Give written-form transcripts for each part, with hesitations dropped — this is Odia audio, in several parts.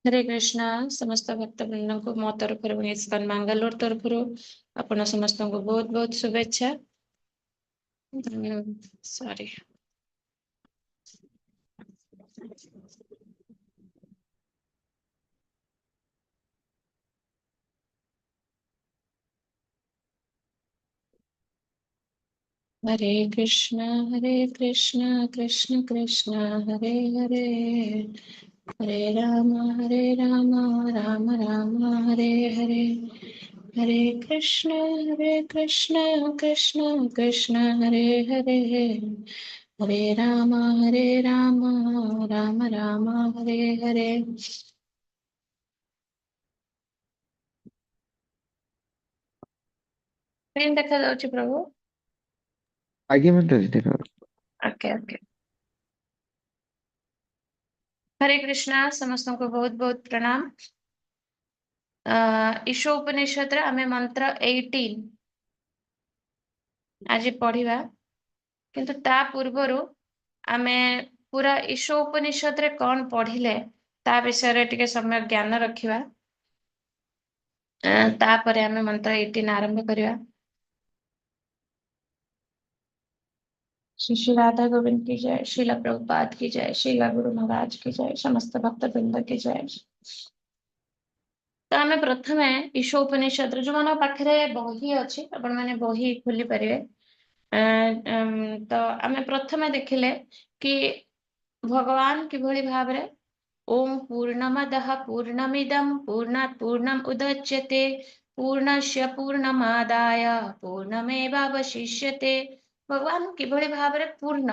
ହରେ କୃଷ୍ଣ। ସମସ୍ତ ଭକ୍ତବୃନ୍ଦଙ୍କୁ ମୋ ତରଫରୁ ଏବଂ ଇସ୍କନ ମାଙ୍ଗାଲୋର ତରଫରୁ ଆପଣ ସମସ୍ତଙ୍କୁ ବହୁତ ବହୁତ ଶୁଭେଚ୍ଛା। ସରି। ହରେ କୃଷ୍ଣ ହରେ କୃଷ୍ଣ କୃଷ୍ଣ କୃଷ୍ଣ ହରେ ହରେ, ହରେ ରାମ ହରେ ରାମ ରାମ ରାମ ହରେ ହରେ, ହରେ କୃଷ୍ଣ ହରେ କୃଷ୍ଣ କୃଷ୍ଣ କୃଷ୍ଣ ହରେ ହରେ, ହରେ ରାମ ହରେ ରାମ ରାମ ରାମ ହରେ ହରେ। ସ୍କ୍ରିନ୍ ଦେଖାଯାଉଛି ପ୍ରଭୁ? ଆଜ୍ଞା ମାତାଜି, ଦେଖ। Okay okay. Hare Krishna, ସମସ୍ତଙ୍କୁ ବହୁତ ବହୁତ ପ୍ରଣାମ। ଈଶୋପନିଷଦରେ ଆମେ ମନ୍ତ୍ର 18 ଆଜି ପଢିବା, କିନ୍ତୁ ତା ପୂର୍ବରୁ ଆମେ ପୁରା ଈଶୋପନିଷଦରେ କଣ ପଢିଲେ ତା ବିଷୟରେ ଟିକେ ସମ୍ୟକ ଜ୍ଞାନ ରଖିବା, ତାପରେ ଆମେ ମନ୍ତ୍ର 18 ଆରମ୍ଭ କରିବା। श्री श्री राधा गोविंद की जय, श्रीला प्रभुपाद की जय, श्रीला गुरु महाराज की जय, समस्त भक्त वृंद की जय। ତ ଆମେ ପ୍ରଥମେ ଈଶୋପନିଷଦର, ଯୋଉମାନଙ୍କ ପାଖରେ ବହି ଅଛି ଆପଣ ମାନେ ବହି ଖୋଲି ପାରିବେ। ତ ଆମେ ପ୍ରଥମେ ଦେଖିଲେ କି ଭଗବାନ କିଭଳି ଭାବରେ ଓಂ ପୂର୍ଣ୍ଣମଦଃ ପୂର୍ଣ୍ଣମିଦಂ ପୂର୍ଣ୍ଣାତ୍ ପୂର୍ଣ୍ଣମ୍ ଉଦଚ୍ୟତେ ପୂର୍ଣ୍ଣସ୍ୟ ପୂର୍ଣ୍ଣମାଦାୟ ପୂର୍ଣ୍ଣମେବାବଶିଷ୍ୟତେ। ଭଗବାନ କିଭଳି ଭାବରେ ପୂର୍ଣ୍ଣ,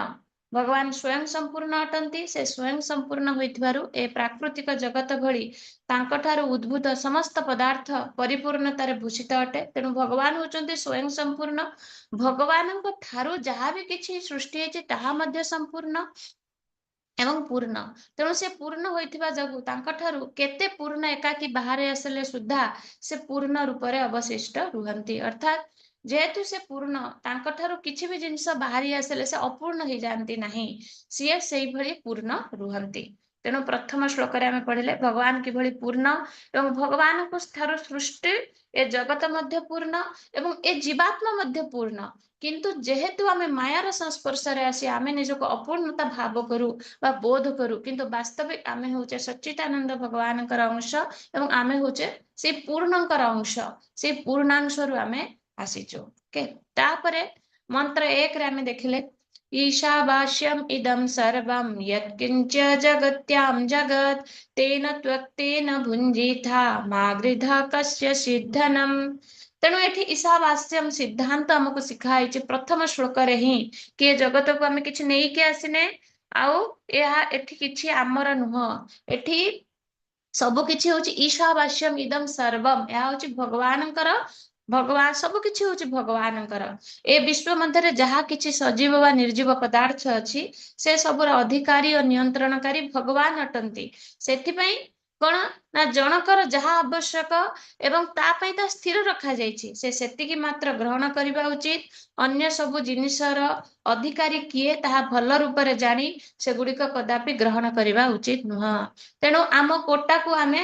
ଭଗବାନ ସ୍ୱୟଂ ସମ୍ପୂର୍ଣ୍ଣ ଅଟନ୍ତି। ସେ ସ୍ୱୟଂ ସମ୍ପୂର୍ଣ୍ଣ ହୋଇଥିବାରୁ ଏ ପ୍ରାକୃତିକ ଜଗତ ଭଳି ତାଙ୍କଠାରୁ ଉଦ୍ଭୂତ ସମସ୍ତ ପଦାର୍ଥ ପରିପୂର୍ଣ୍ଣତାରେ ଭୂଷିତ ଅଟେ। ତେଣୁ ଭଗବାନ ହଉଛନ୍ତି ସ୍ୱୟଂ ସମ୍ପୂର୍ଣ୍ଣ। ଭଗବାନଙ୍କ ଠାରୁ ଯାହା ବି କିଛି ସୃଷ୍ଟି ହେଇଛି ତାହା ମଧ୍ୟ ସମ୍ପୂର୍ଣ୍ଣ ଏବଂ ପୂର୍ଣ୍ଣ। ତେଣୁ ସେ ପୂର୍ଣ୍ଣ ହୋଇଥିବା ଯୋଗୁ ତାଙ୍କଠାରୁ କେତେ ପୂର୍ଣ୍ଣ ଏକାକୀ ବାହାରେ ଆସିଲେ ସୁଦ୍ଧା ସେ ପୂର୍ଣ୍ଣ ରୂପରେ ଅବଶିଷ୍ଟ ରୁହନ୍ତି। ଅର୍ଥାତ୍ ଯେହେତୁ ସେ ପୂର୍ଣ୍ଣ, ତାଙ୍କଠାରୁ କିଛି ବି ଜିନିଷ ବାହାରି ଆସିଲେ ସେ ଅପୂର୍ଣ୍ଣ ହେଇଯାଆନ୍ତି ନାହିଁ, ସିଏ ସେଇଭଳି ପୂର୍ଣ୍ଣ ରୁହନ୍ତି। ତେଣୁ ପ୍ରଥମ ଶ୍ଲୋକରେ ଆମେ ପଢିଲେ ଭଗବାନ କିଭଳି ପୂର୍ଣ୍ଣ ଏବଂ ଭଗବାନଙ୍କ ଠାରୁ ସୃଷ୍ଟି ଏ ଜଗତ ମଧ୍ୟ ପୂର୍ଣ୍ଣ ଏବଂ ଏ ଜୀବାତ୍ମା ମଧ୍ୟ ପୂର୍ଣ୍ଣ। କିନ୍ତୁ ଯେହେତୁ ଆମେ ମାୟାର ସଂସ୍ପର୍ଶରେ ଆସି ଆମେ ନିଜକୁ ଅପୂର୍ଣ୍ଣତା ଭାବ କରୁ ବା ବୋଧ କରୁ, କିନ୍ତୁ ବାସ୍ତବିକ ଆମେ ହଉଛେ ସଚ୍ଚିଦାନନ୍ଦ ଭଗବାନଙ୍କର ଅଂଶ ଏବଂ ଆମେ ହଉଛେ ସେଇ ପୂର୍ଣ୍ଣଙ୍କର ଅଂଶ, ସେଇ ପୂର୍ଣ୍ଣାଂଶରୁ ଆମେ ଆସିଛୁ। ଓକେ, ତାପରେ ମନ୍ତ୍ର 1ରେ ଆମେ ଦେଖିଲେ ईशावास्यम इदं सर्वं यत्किञ्च जगत्यां जगत् तेन त्वक्तेन भुञ्जीथा मा गृधः कस्य सिद्धनम्। ତେଣୁ ଏଠି ଈଶାବାସ୍ୟମ ସିଦ୍ଧାନ୍ତ ଆମକୁ ଶିଖା ହେଇଛି ପ୍ରଥମ ଶ୍ଲୋକରେ ହିଁ କି ଏ ଜଗତକୁ ଆମେ କିଛି ନେଇକି ଆସିନେ, ଆଉ ଏହା ଏଠି କିଛି ଆମର ନୁହଁ, ଏଠି ସବୁ କିଛି ହଉଛି ଈଶାବାସ୍ୟମ ଇଦಂ ସର୍ବମ, ଏହା ହଉଛି ଭଗବାନଙ୍କର, ଭଗବାନ ସବୁ କିଛି ହଉଛି ଭଗବାନଙ୍କର। ଏ ବିଶ୍ୱ ମଧ୍ୟରେ ଯାହା କିଛି ସଜୀବ ବା ନିର୍ଜୀବ ପଦାର୍ଥ ଅଛି ସେ ସବୁର ଅଧିକାରୀ ଓ ନିୟନ୍ତ୍ରଣକାରୀ ଭଗବାନ ଅଟନ୍ତି। ସେଥିପାଇଁ କଣ ନା ଜଣଙ୍କର ଯାହା ଆବଶ୍ୟକ ଏବଂ ତା ପାଇଁ ତା ସ୍ଥିର ରଖାଯାଇଛି, ସେ ସେତିକି ମାତ୍ର ଗ୍ରହଣ କରିବା ଉଚିତ। ଅନ୍ୟ ସବୁ ଜିନିଷର ଅଧିକାରୀ କିଏ ତାହା ଭଲ ରୂପରେ ଜାଣି ସେଗୁଡିକ କଦାପି ଗ୍ରହଣ କରିବା ଉଚିତ ନୁହଁ। ତେଣୁ ଆମ କୋଟାକୁ ଆମେ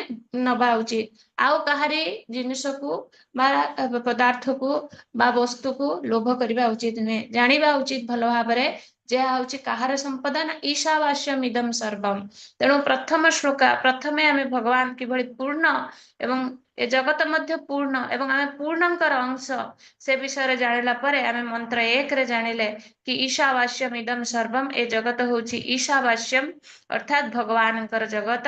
ନବା ଉଚିତ, ଆଉ କାହାରି ଜିନିଷକୁ ବା ପଦାର୍ଥକୁ ବା ବସ୍ତୁକୁ ଲୋଭ କରିବା ଉଚିତ ନୁହେଁ। ଜାଣିବା ଉଚିତ ଭଲ ଭାବରେ ଯେ ଏହା ହଉଛି କାହାର ସମ୍ପଦ ନା ଈଶାବାସ୍ୟମ ଇଦಂ ସର୍ବମ। ତେଣୁ ପ୍ରଥମ ଶ୍ଲୋକ ପ୍ରଥମେ ଆମେ ଭଗବାନ କିଭଳି ପୂର୍ଣ୍ଣ ଏବଂ ଏ ଜଗତ ମଧ୍ୟ ପୂର୍ଣ୍ଣ ଏବଂ ଆମେ ପୂର୍ଣ୍ଣଙ୍କର ଅଂଶ ସେ ବିଷୟରେ ଜାଣିଲା ପରେ ଆମେ ମନ୍ତ୍ର 1ରେ ଜାଣିଲେ କି ଈଶାବାସ୍ୟମ ଇଦಂ ସର୍ବମ, ଏ ଜଗତ ହଉଛି ଈଶାବାସ୍ୟମ ଅର୍ଥାତ୍ ଭଗବାନଙ୍କର ଜଗତ,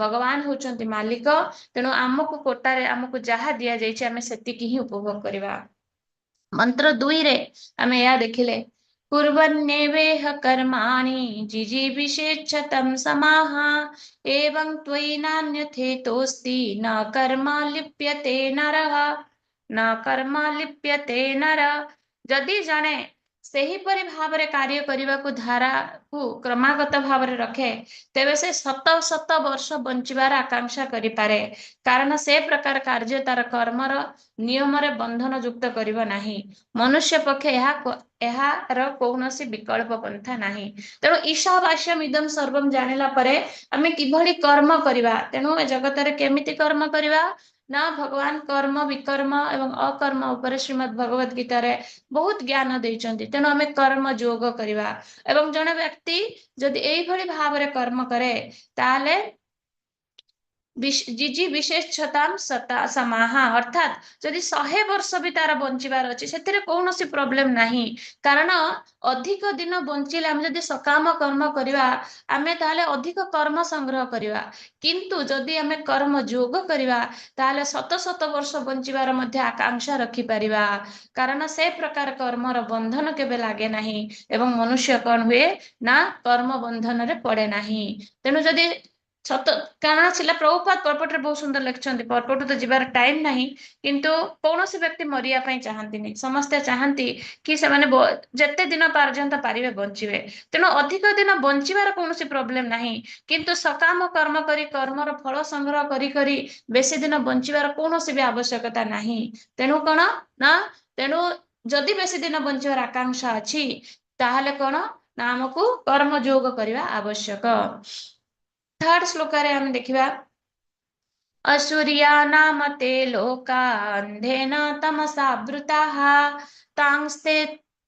ଭଗବାନ ହଉଛନ୍ତି ମାଲିକ। ତେଣୁ ଆମକୁ କୋଟାରେ ଆମକୁ ଯାହା ଦିଆଯାଇଛି ଆମେ ସେତିକି ହିଁ ଉପଭୋଗ କରିବା। ମନ୍ତ୍ର 2ରେ ଆମେ ଏହା ଦେଖିଲେ कुर्वन्नेवेह कर्माणि जिजीविषेच्छतं समाः एवं त्वयि नान्यथेतोऽस्ति न कर्म लिप्यते नरः, न कर्म लिप्यते नर। ଯଦି ଜଣେ ସେହିପରି ଭାବରେ କାର୍ଯ୍ୟ କରିବାକୁ ଧାରାକୁ କ୍ରମାଗତ ଭାବରେ ରଖେ, ତେବେ ସେ ଶତ ଶତ ବର୍ଷ ବଞ୍ଚିବାର ଆକାଂକ୍ଷା କରିପାରେ, କାରଣ ସେ ପ୍ରକାର କାର୍ଯ୍ୟ ତାର କର୍ମର ନିୟମରେ ବନ୍ଧନ ଯୁକ୍ତ କରିବ ନାହିଁ। ମନୁଷ୍ୟ ପକ୍ଷେ ଏହାର କୌଣସି ବିକଳ୍ପ ପନ୍ଥା ନାହିଁ। ତେଣୁ ଈଶାବାସ୍ୟମ ଇଦಂ ସର୍ବମ ଜାଣିଲା ପରେ ଆମେ କିଭଳି କର୍ମ କରିବା, ତେଣୁ ଏ ଜଗତରେ କେମିତି କର୍ମ କରିବା ନା, ଭଗବାନ କର୍ମ, ବିକର୍ମ ଏବଂ ଅକର୍ମ ଉପରେ ଶ୍ରୀମଦ୍ ଭଗବତ ଗୀତାରେ ବହୁତ ଜ୍ଞାନ ଦେଇଛନ୍ତି। ତେଣୁ ଆମେ କର୍ମ ଯୋଗ କରିବା ଏବଂ ଜଣେ ବ୍ୟକ୍ତି ଯଦି ଏଇଭଳି ଭାବରେ କର୍ମ କରେ, ତାହେଲେ ଜିଜି ବିଶେଷ ଛତାମ ସତା ସମାହା, ଅର୍ଥାତ୍ ଯଦି 100 ବର୍ଷ ବି ତାର ବଞ୍ଚିବାର ଅଛି, ସେଥିରେ କୌଣସି ପ୍ରୋବ୍ଲେମ ନାହିଁ। କାରଣ ଅଧିକ ଦିନ ବଞ୍ଚିଲେ ଆମେ ଯଦି ସକାମ କର୍ମ କରିବା, ଆମେ ତାହେଲେ ଅଧିକ କର୍ମ ସଂଗ୍ରହ କରିବା। କିନ୍ତୁ ଯଦି ଆମେ କର୍ମ ଯୋଗ କରିବା, ତାହେଲେ ଶତ ଶତ ବର୍ଷ ବଞ୍ଚିବାର ମଧ୍ୟ ଆକାଂକ୍ଷା ରଖିପାରିବା, କାରଣ ସେ ପ୍ରକାର କର୍ମର ବନ୍ଧନ କେବେ ଲାଗେ ନାହିଁ ଏବଂ ମନୁଷ୍ୟ କଣ ହୁଏ ନା କର୍ମ ବନ୍ଧନରେ ପଡେ ନାହିଁ। ତେଣୁ ଯଦି ସତ, କାରଣ ଶ୍ରୀଲ ପ୍ରଭୁପାଦ ପର୍ପଟରେ ବହୁତ ସୁନ୍ଦର ଲେଖିଛନ୍ତି, ପର୍ପଟ ତ ଯିବାର ଟାଇମ ନାହିଁ, କିନ୍ତୁ କୌଣସି ବ୍ୟକ୍ତି ମରିବା ପାଇଁ ଚାହାନ୍ତିନି। ସମସ୍ତେ ଚାହାନ୍ତି କି ସେମାନେ ଯେତେ ଦିନ ପର୍ଯ୍ୟନ୍ତ ପାରିବେ ବଞ୍ଚିବେ। ତେଣୁ ଅଧିକ ଦିନ ବଞ୍ଚିବାର କୌଣସି ପ୍ରୋବ୍ଲେମ ନାହିଁ, କିନ୍ତୁ ସକାମ କର୍ମ କରି କର୍ମର ଫଳ ସଂଗ୍ରହ କରି କରି ବେଶୀ ଦିନ ବଞ୍ଚିବାର କୌଣସି ବି ଆବଶ୍ୟକତା ନାହିଁ। ତେଣୁ କଣ ନା, ତେଣୁ ଯଦି ବେଶୀ ଦିନ ବଞ୍ଚିବାର ଆକାଂକ୍ଷା ଅଛି, ତାହେଲେ କଣ ନା ଆମକୁ କର୍ମ ଯୋଗ କରିବା ଆବଶ୍ୟକ। ଥାର୍ଡ ଶ୍ଲୋକରେ ଆମେ ଦେଖିବା, ଅସୁରିୟା ନାମ ତେ ଲୋକା ଅନ୍ଧେନ ତମସାବୃତାଃ ତାଂସ୍ତେ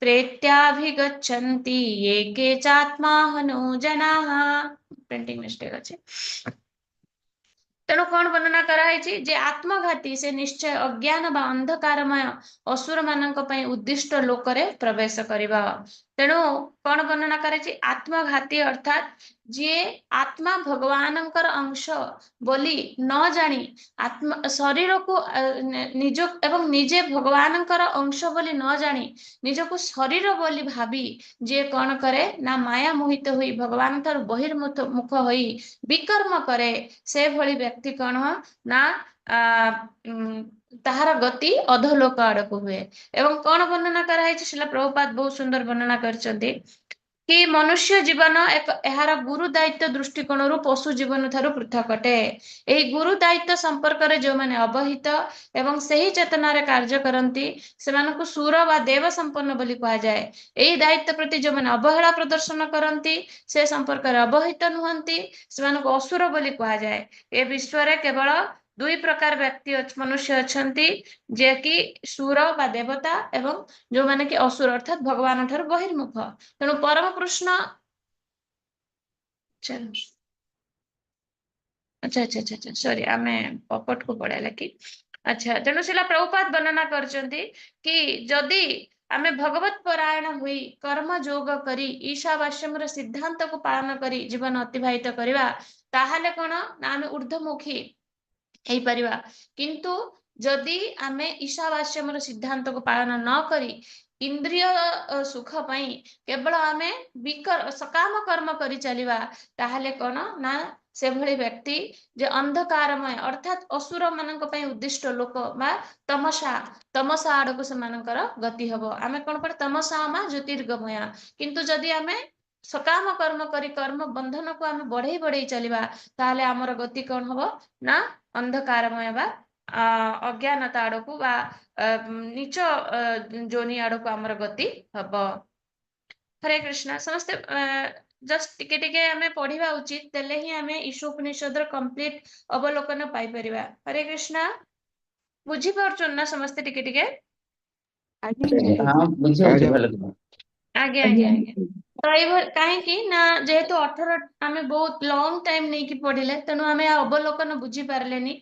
ପ୍ରେତ୍ୟାଭିଗଚ୍ଛନ୍ତି ୟେ କେ ଚାତ୍ମାହନୋ ଜନାଃ। ପ୍ରିଣ୍ଟିଂ ମିଷ୍ଟେକ୍ ଅଛି। ତେଣୁ କଣ ବର୍ଣ୍ଣନା କରାହେଇଛି ଯେ ଆତ୍ମଘାତୀ ସେ ନିଶ୍ଚୟ ଅଜ୍ଞାନ ବା ଅନ୍ଧକାରମୟ ଅସୁର ମାନଙ୍କ ପାଇଁ ଉଦ୍ଦିଷ୍ଟ ଲୋକରେ ପ୍ରବେଶ କରିବ। ତେଣୁ କଣ ବର୍ଣ୍ଣନା କରାଯାଇଛି? ଆତ୍ମଘାତୀ ଅର୍ଥାତ୍ ଯିଏ ଆତ୍ମା ଭଗବାନଙ୍କର ଅଂଶ ବୋଲି ନ ଜାଣି ଆତ୍ମା ଶରୀରକୁ ନିଜ ଏବଂ ନିଜେ ଭଗବାନଙ୍କର ଅଂଶ ବୋଲି ନ ଜାଣି ନିଜକୁ ଶରୀର ବୋଲି ଭାବି ଯିଏ କଣ କରେ ନା ମାୟା ମୋହିତ ହୋଇ ଭଗବାନ ଠାରୁ ବହିର୍ମୁଖ ମୁଖ ହୋଇ ବିକର୍ମ କରେ, ସେଭଳି ବ୍ୟକ୍ତି କଣ ନା ତାହାର ଗତି ଅଧଲୋକ ଆଡକୁ ହୁଏ। ଏବଂ କଣ ବର୍ଣ୍ଣନା କରାହେଇଛି, ଶ୍ରୀଲ ପ୍ରଭୁପାଦ ବହୁତ ସୁନ୍ଦର ବର୍ଣ୍ଣନା କରିଛନ୍ତି କି ମନୁଷ୍ୟ ଜୀବନ ଏକ ଏହାର ଗୁରୁ ଦାୟିତ୍ୱ ଦୃଷ୍ଟିକୋଣରୁ ପଶୁ ଜୀବନ ଠାରୁ ପୃଥକ ଅଟେ। ଏହି ଗୁରୁ ଦାୟିତ୍ୱ ସମ୍ପର୍କରେ ଯେଉଁମାନେ ଅବହିତ ଏବଂ ସେହି ଚେତନାରେ କାର୍ଯ୍ୟ କରନ୍ତି, ସେମାନଙ୍କୁ ସୁର ବା ଦେବ ସମ୍ପନ୍ନ ବୋଲି କୁହାଯାଏ। ଏହି ଦାୟିତ୍ୱ ପ୍ରତି ଯେଉଁମାନେ ଅବହେଳା ପ୍ରଦର୍ଶନ କରନ୍ତି, ସେ ସମ୍ପର୍କରେ ଅବହିତ ନୁହନ୍ତି, ସେମାନଙ୍କୁ ଅସୁର ବୋଲି କୁହାଯାଏ। ଏ ବିଶ୍ୱରେ କେବଳ ଦୁଇ ପ୍ରକାର ବ୍ୟକ୍ତି ମନୁଷ୍ୟ ଅଛନ୍ତି, ଯିଏକି ସୁର ବା ଦେବତା ଏବଂ ଯୋଉମାନେ କି ଅସୁର, ଅର୍ଥାତ୍ ଭଗବାନ ଠାରୁ ବହିର୍ମୁଖ। ତେଣୁ ପରମ କୃଷ୍ଣ, ଆଚ୍ଛା ଆଚ୍ଛା ଆଚ୍ଛା ଆଚ୍ଛା, ସରି, ଆମେ ପପଟକୁ ପଳେଇଲା କି? ଆଚ୍ଛା, ତେଣୁ ଶ୍ରୀଲ ପ୍ରଭୁପାଦ ବର୍ଣ୍ଣନା କରିଛନ୍ତି କି ଯଦି ଆମେ ଭଗବତ ପରାୟଣ ହୋଇ କର୍ମ ଯୋଗ କରି ଈଶାବାସ୍ୟମର ସିଦ୍ଧାନ୍ତକୁ ପାଳନ କରି ଜୀବନ ଅତିବାହିତ କରିବା, ତାହେଲେ କଣ ନା ଆମେ ଉର୍ଦ୍ଧ୍ୱମୁଖୀ ହେଇପାରିବା। କିନ୍ତୁ ଯଦି ଆମେ ଈଶାବାସ୍ୟମର ସିଦ୍ଧାନ୍ତକୁ ପାଳନ ନ କରି ଇନ୍ଦ୍ରିୟ ସୁଖ ପାଇଁ କେବଳ ଆମେ ସକାମ କର୍ମ କରି ଚାଲିବା, ତାହେଲେ କଣ ନା ସେଭଳି ବ୍ୟକ୍ତି ଯେ ଅନ୍ଧକାରମୟ ଅର୍ଥାତ୍ ଅସୁର ମାନଙ୍କ ପାଇଁ ଉଦ୍ଦିଷ୍ଟ ଲୋକ ବା ତମସା ଆଡକୁ ସେମାନଙ୍କର ଗତି ହବ। ଆମେ କଣ ପଢେ? ତମସା ମା ଜ୍ୟୋତିର୍ଗମୟା। କିନ୍ତୁ ଯଦି ଆମେ ସକାମ କର୍ମ କରି କର୍ମ ବନ୍ଧନକୁ ଆମେ ବଢେଇ ବଢେଇ ଚାଲିବା, ତାହେଲେ ଆମର ଗତି କଣ ହବ ନା ଅନ୍ଧକାରମୟ ବା ଅଜ୍ଞାନତା ଆଡକୁ ବା ନୀଚ ଯୋନି ଆଡକୁ ଆମର ଗତି ହବ। ହରେ କୃଷ୍ଣ। ସମସ୍ତେ ଜଷ୍ଟ ଟିକେ ଟିକେ ଆମେ ପଢିବା ଉଚିତ, ଦେଲେ ହିଁ ଆମେ ଈଶୋପନିଷଦର କମ୍ପ୍ଲିଟ ଅବଲୋକନ ପାଇପାରିବା। ହରେ କୃଷ୍ଣ। ବୁଝିପାରୁଛନ୍ତି ନା ସମସ୍ତେ ଟିକେ ଟିକେ? ହଁ, ବୁଝି ହଉଛି ଭଲ। ଆଜ୍ଞା ଆଜ୍ଞା ଆଜ୍ଞା। ତ ଏଇଭଳି କାହିଁକି ନା ଯେହେତୁ 18 ଆମେ ବହୁତ ଲଙ୍ଗ ଟାଇମ ନେଇକି ପଢିଲେ, ତେଣୁ ଆମେ ଅବଲୋକନ ବୁଝିପାରିଲେନି।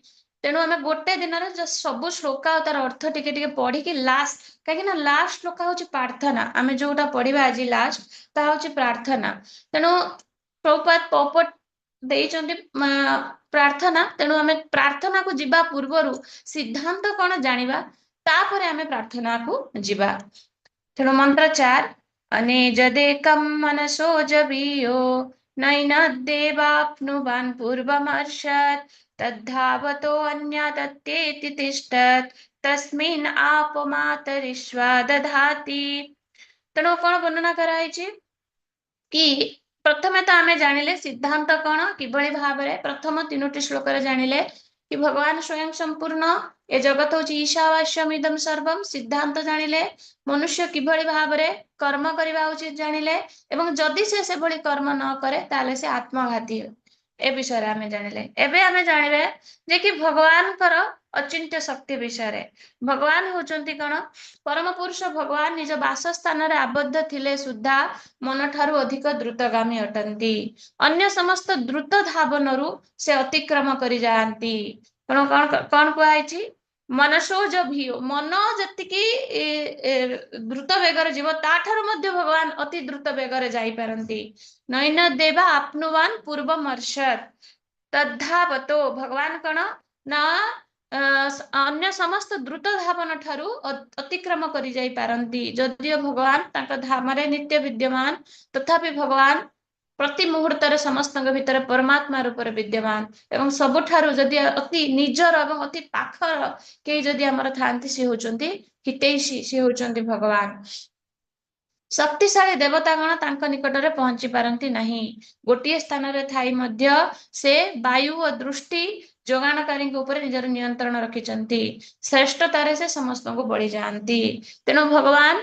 ତେଣୁ ଆମେ ଗୋଟେ ଦିନରେ ଜଷ୍ଟ ସବୁ ଶ୍ଲୋକ ଆଉ ତାର ଅର୍ଥ ଟିକେ ଟିକେ ପଢିକି ଲାଷ୍ଟ, କାହିଁକି ନା ଲାଷ୍ଟ ଶ୍ଲୋକ ହଉଛି ପ୍ରାର୍ଥନା। ଆମେ ଯୋଉଟା ପଢିବା ଆଜି ଲାଷ୍ଟ, ତାହା ହଉଛି ପ୍ରାର୍ଥନା। ତେଣୁ ପ୍ରଭୁପାଦ ପପଟ ଦେଇଛନ୍ତି ପ୍ରାର୍ଥନା। ତେଣୁ ଆମେ ପ୍ରାର୍ଥନାକୁ ଯିବା ପୂର୍ବରୁ ସିଦ୍ଧାନ୍ତ କଣ ଜାଣିବା, ତାପରେ ଆମେ ପ୍ରାର୍ଥନାକୁ ଯିବା। ତେଣୁ ମନ୍ତ୍ର 4, ଅନେଜଦେକಂ ମନସୋ ଜବୀୟୋ ନୈନଦ୍ଦେବାପ୍ନୁବାନ୍ ପୂର୍ବମର୍ଷत् ତଦ୍ଧାବतो ଅନ୍ୟତତ୍ୟେତି ତିଷ୍ଠत् ତସ୍ମିन् ଆପମାତରିଷ୍वा ଦଧାତି। ତେଣୁ କଣ ବର୍ଣ୍ଣନା କରାହେଇଛି କି ପ୍ରଥମେ ତ ଆମେ ଜାଣିଲେ ସିଦ୍ଧାନ୍ତ କଣ, କିଭଳି ଭାବରେ ପ୍ରଥମ ତିନୋଟି ଶ୍ଲୋକରେ ଜାଣିଲେ କି ଭଗବାନ ସ୍ୱୟଂ ସମ୍ପୂର୍ଣ୍ଣ, ଏ ଜଗତ ହଉଛି ଈଶାବାସ୍ୟମିଦಂ ସର୍ବମ। ସିଦ୍ଧାନ୍ତ ଜାଣିଲେ, ମନୁଷ୍ୟ କିଭଳି ଭାବରେ କର୍ମ କରିବା ଉଚିତ ଜାଣିଲେ, ଏବଂ ଯଦି ସେ ସେଭଳି କର୍ମ ନ କରେ ତାହେଲେ ସେ ଆତ୍ମଘାତୀ, ଏ ବିଷୟରେ ଆମେ ଜାଣିଲେ। ଏବେ ଆମେ ଜାଣିବେ ଯେ କି ଭଗବାନଙ୍କର ଅଚିନ୍ତ୍ୟ ଶକ୍ତି ବିଷୟରେ। ଭଗବାନ ହଉଛନ୍ତି କଣ? ପରମ ପୁରୁଷ ଭଗବାନ ନିଜ ବାସସ୍ଥାନରେ ଆବଦ୍ଧ ଥିଲେ ସୁଦ୍ଧା ମନଠାରୁ ଅଧିକ ଦ୍ରୁତଗାମୀ ଅଟନ୍ତି। ଅନ୍ୟ ସମସ୍ତ ଦ୍ରୁତ ଧାବନରୁ ସେ ଅତିକ୍ରମ କରି ଯାଆନ୍ତି। ତେଣୁ କଣ କଣ କୁହାଯାଇଛି? ମନସୋଜ ଭିଓ, ମନ ଯେତିକି ଦ୍ରୁତ ବେଗରେ ଯିବ ତାଠାରୁ ମଧ୍ୟ ଭଗବାନ ଅତି ଦ୍ରୁତ ବେଗରେ ଯାଇପାରନ୍ତି। ନୈନ ଦେବା ଆପ୍ନୁବାନ ପୂର୍ବ ମର୍ଷଦ ତଦ୍ଧାବତୋ, ଭଗବାନ କଣ ନା ଅନ୍ୟ ସମସ୍ତ ଦ୍ରୁତ ଧାବନ ଠାରୁ ଅତିକ୍ରମ କରି ଯାଇ ପାରନ୍ତି। ଯଦିଓ ଭଗବାନ ତାଙ୍କ ଧାମରେ ନିତ୍ୟ ବିଦ୍ୟମାନ, ତଥାପି ଭଗବାନ ପ୍ରତି ମୁହୂର୍ତ୍ତରେ ସମସ୍ତଙ୍କ ଭିତରେ ପରମାତ୍ମା ରୂପରେ ବିଦ୍ୟମାନ। ଏବଂ ସବୁଠାରୁ ଯଦି ଅତି ନିଜର ଏବଂ ଅତି ପାଖର କେହି ଯଦି ଆମର ଥାଆନ୍ତି, ସେ ହଉଛନ୍ତି ହିତୈଷୀ, ସେ ହଉଛନ୍ତି ଭଗବାନ। ଶକ୍ତିଶାଳୀ ଦେବତାଗଣ ତାଙ୍କ ନିକଟରେ ପହଞ୍ଚି ପାରନ୍ତି ନାହିଁ। ଗୋଟିଏ ସ୍ଥାନରେ ଥାଇ ମଧ୍ୟ ସେ ବାୟୁ ଓ ଦୃଷ୍ଟି ଯୋଗାଣକାରୀଙ୍କ ଉପରେ ନିଜର ନିୟନ୍ତ୍ରଣ ରଖିଛନ୍ତି। ଶ୍ରେଷ୍ଠତାରେ ସେ ସମସ୍ତଙ୍କୁ ବଳି ଯାଆନ୍ତି। ତେଣୁ ଭଗବାନ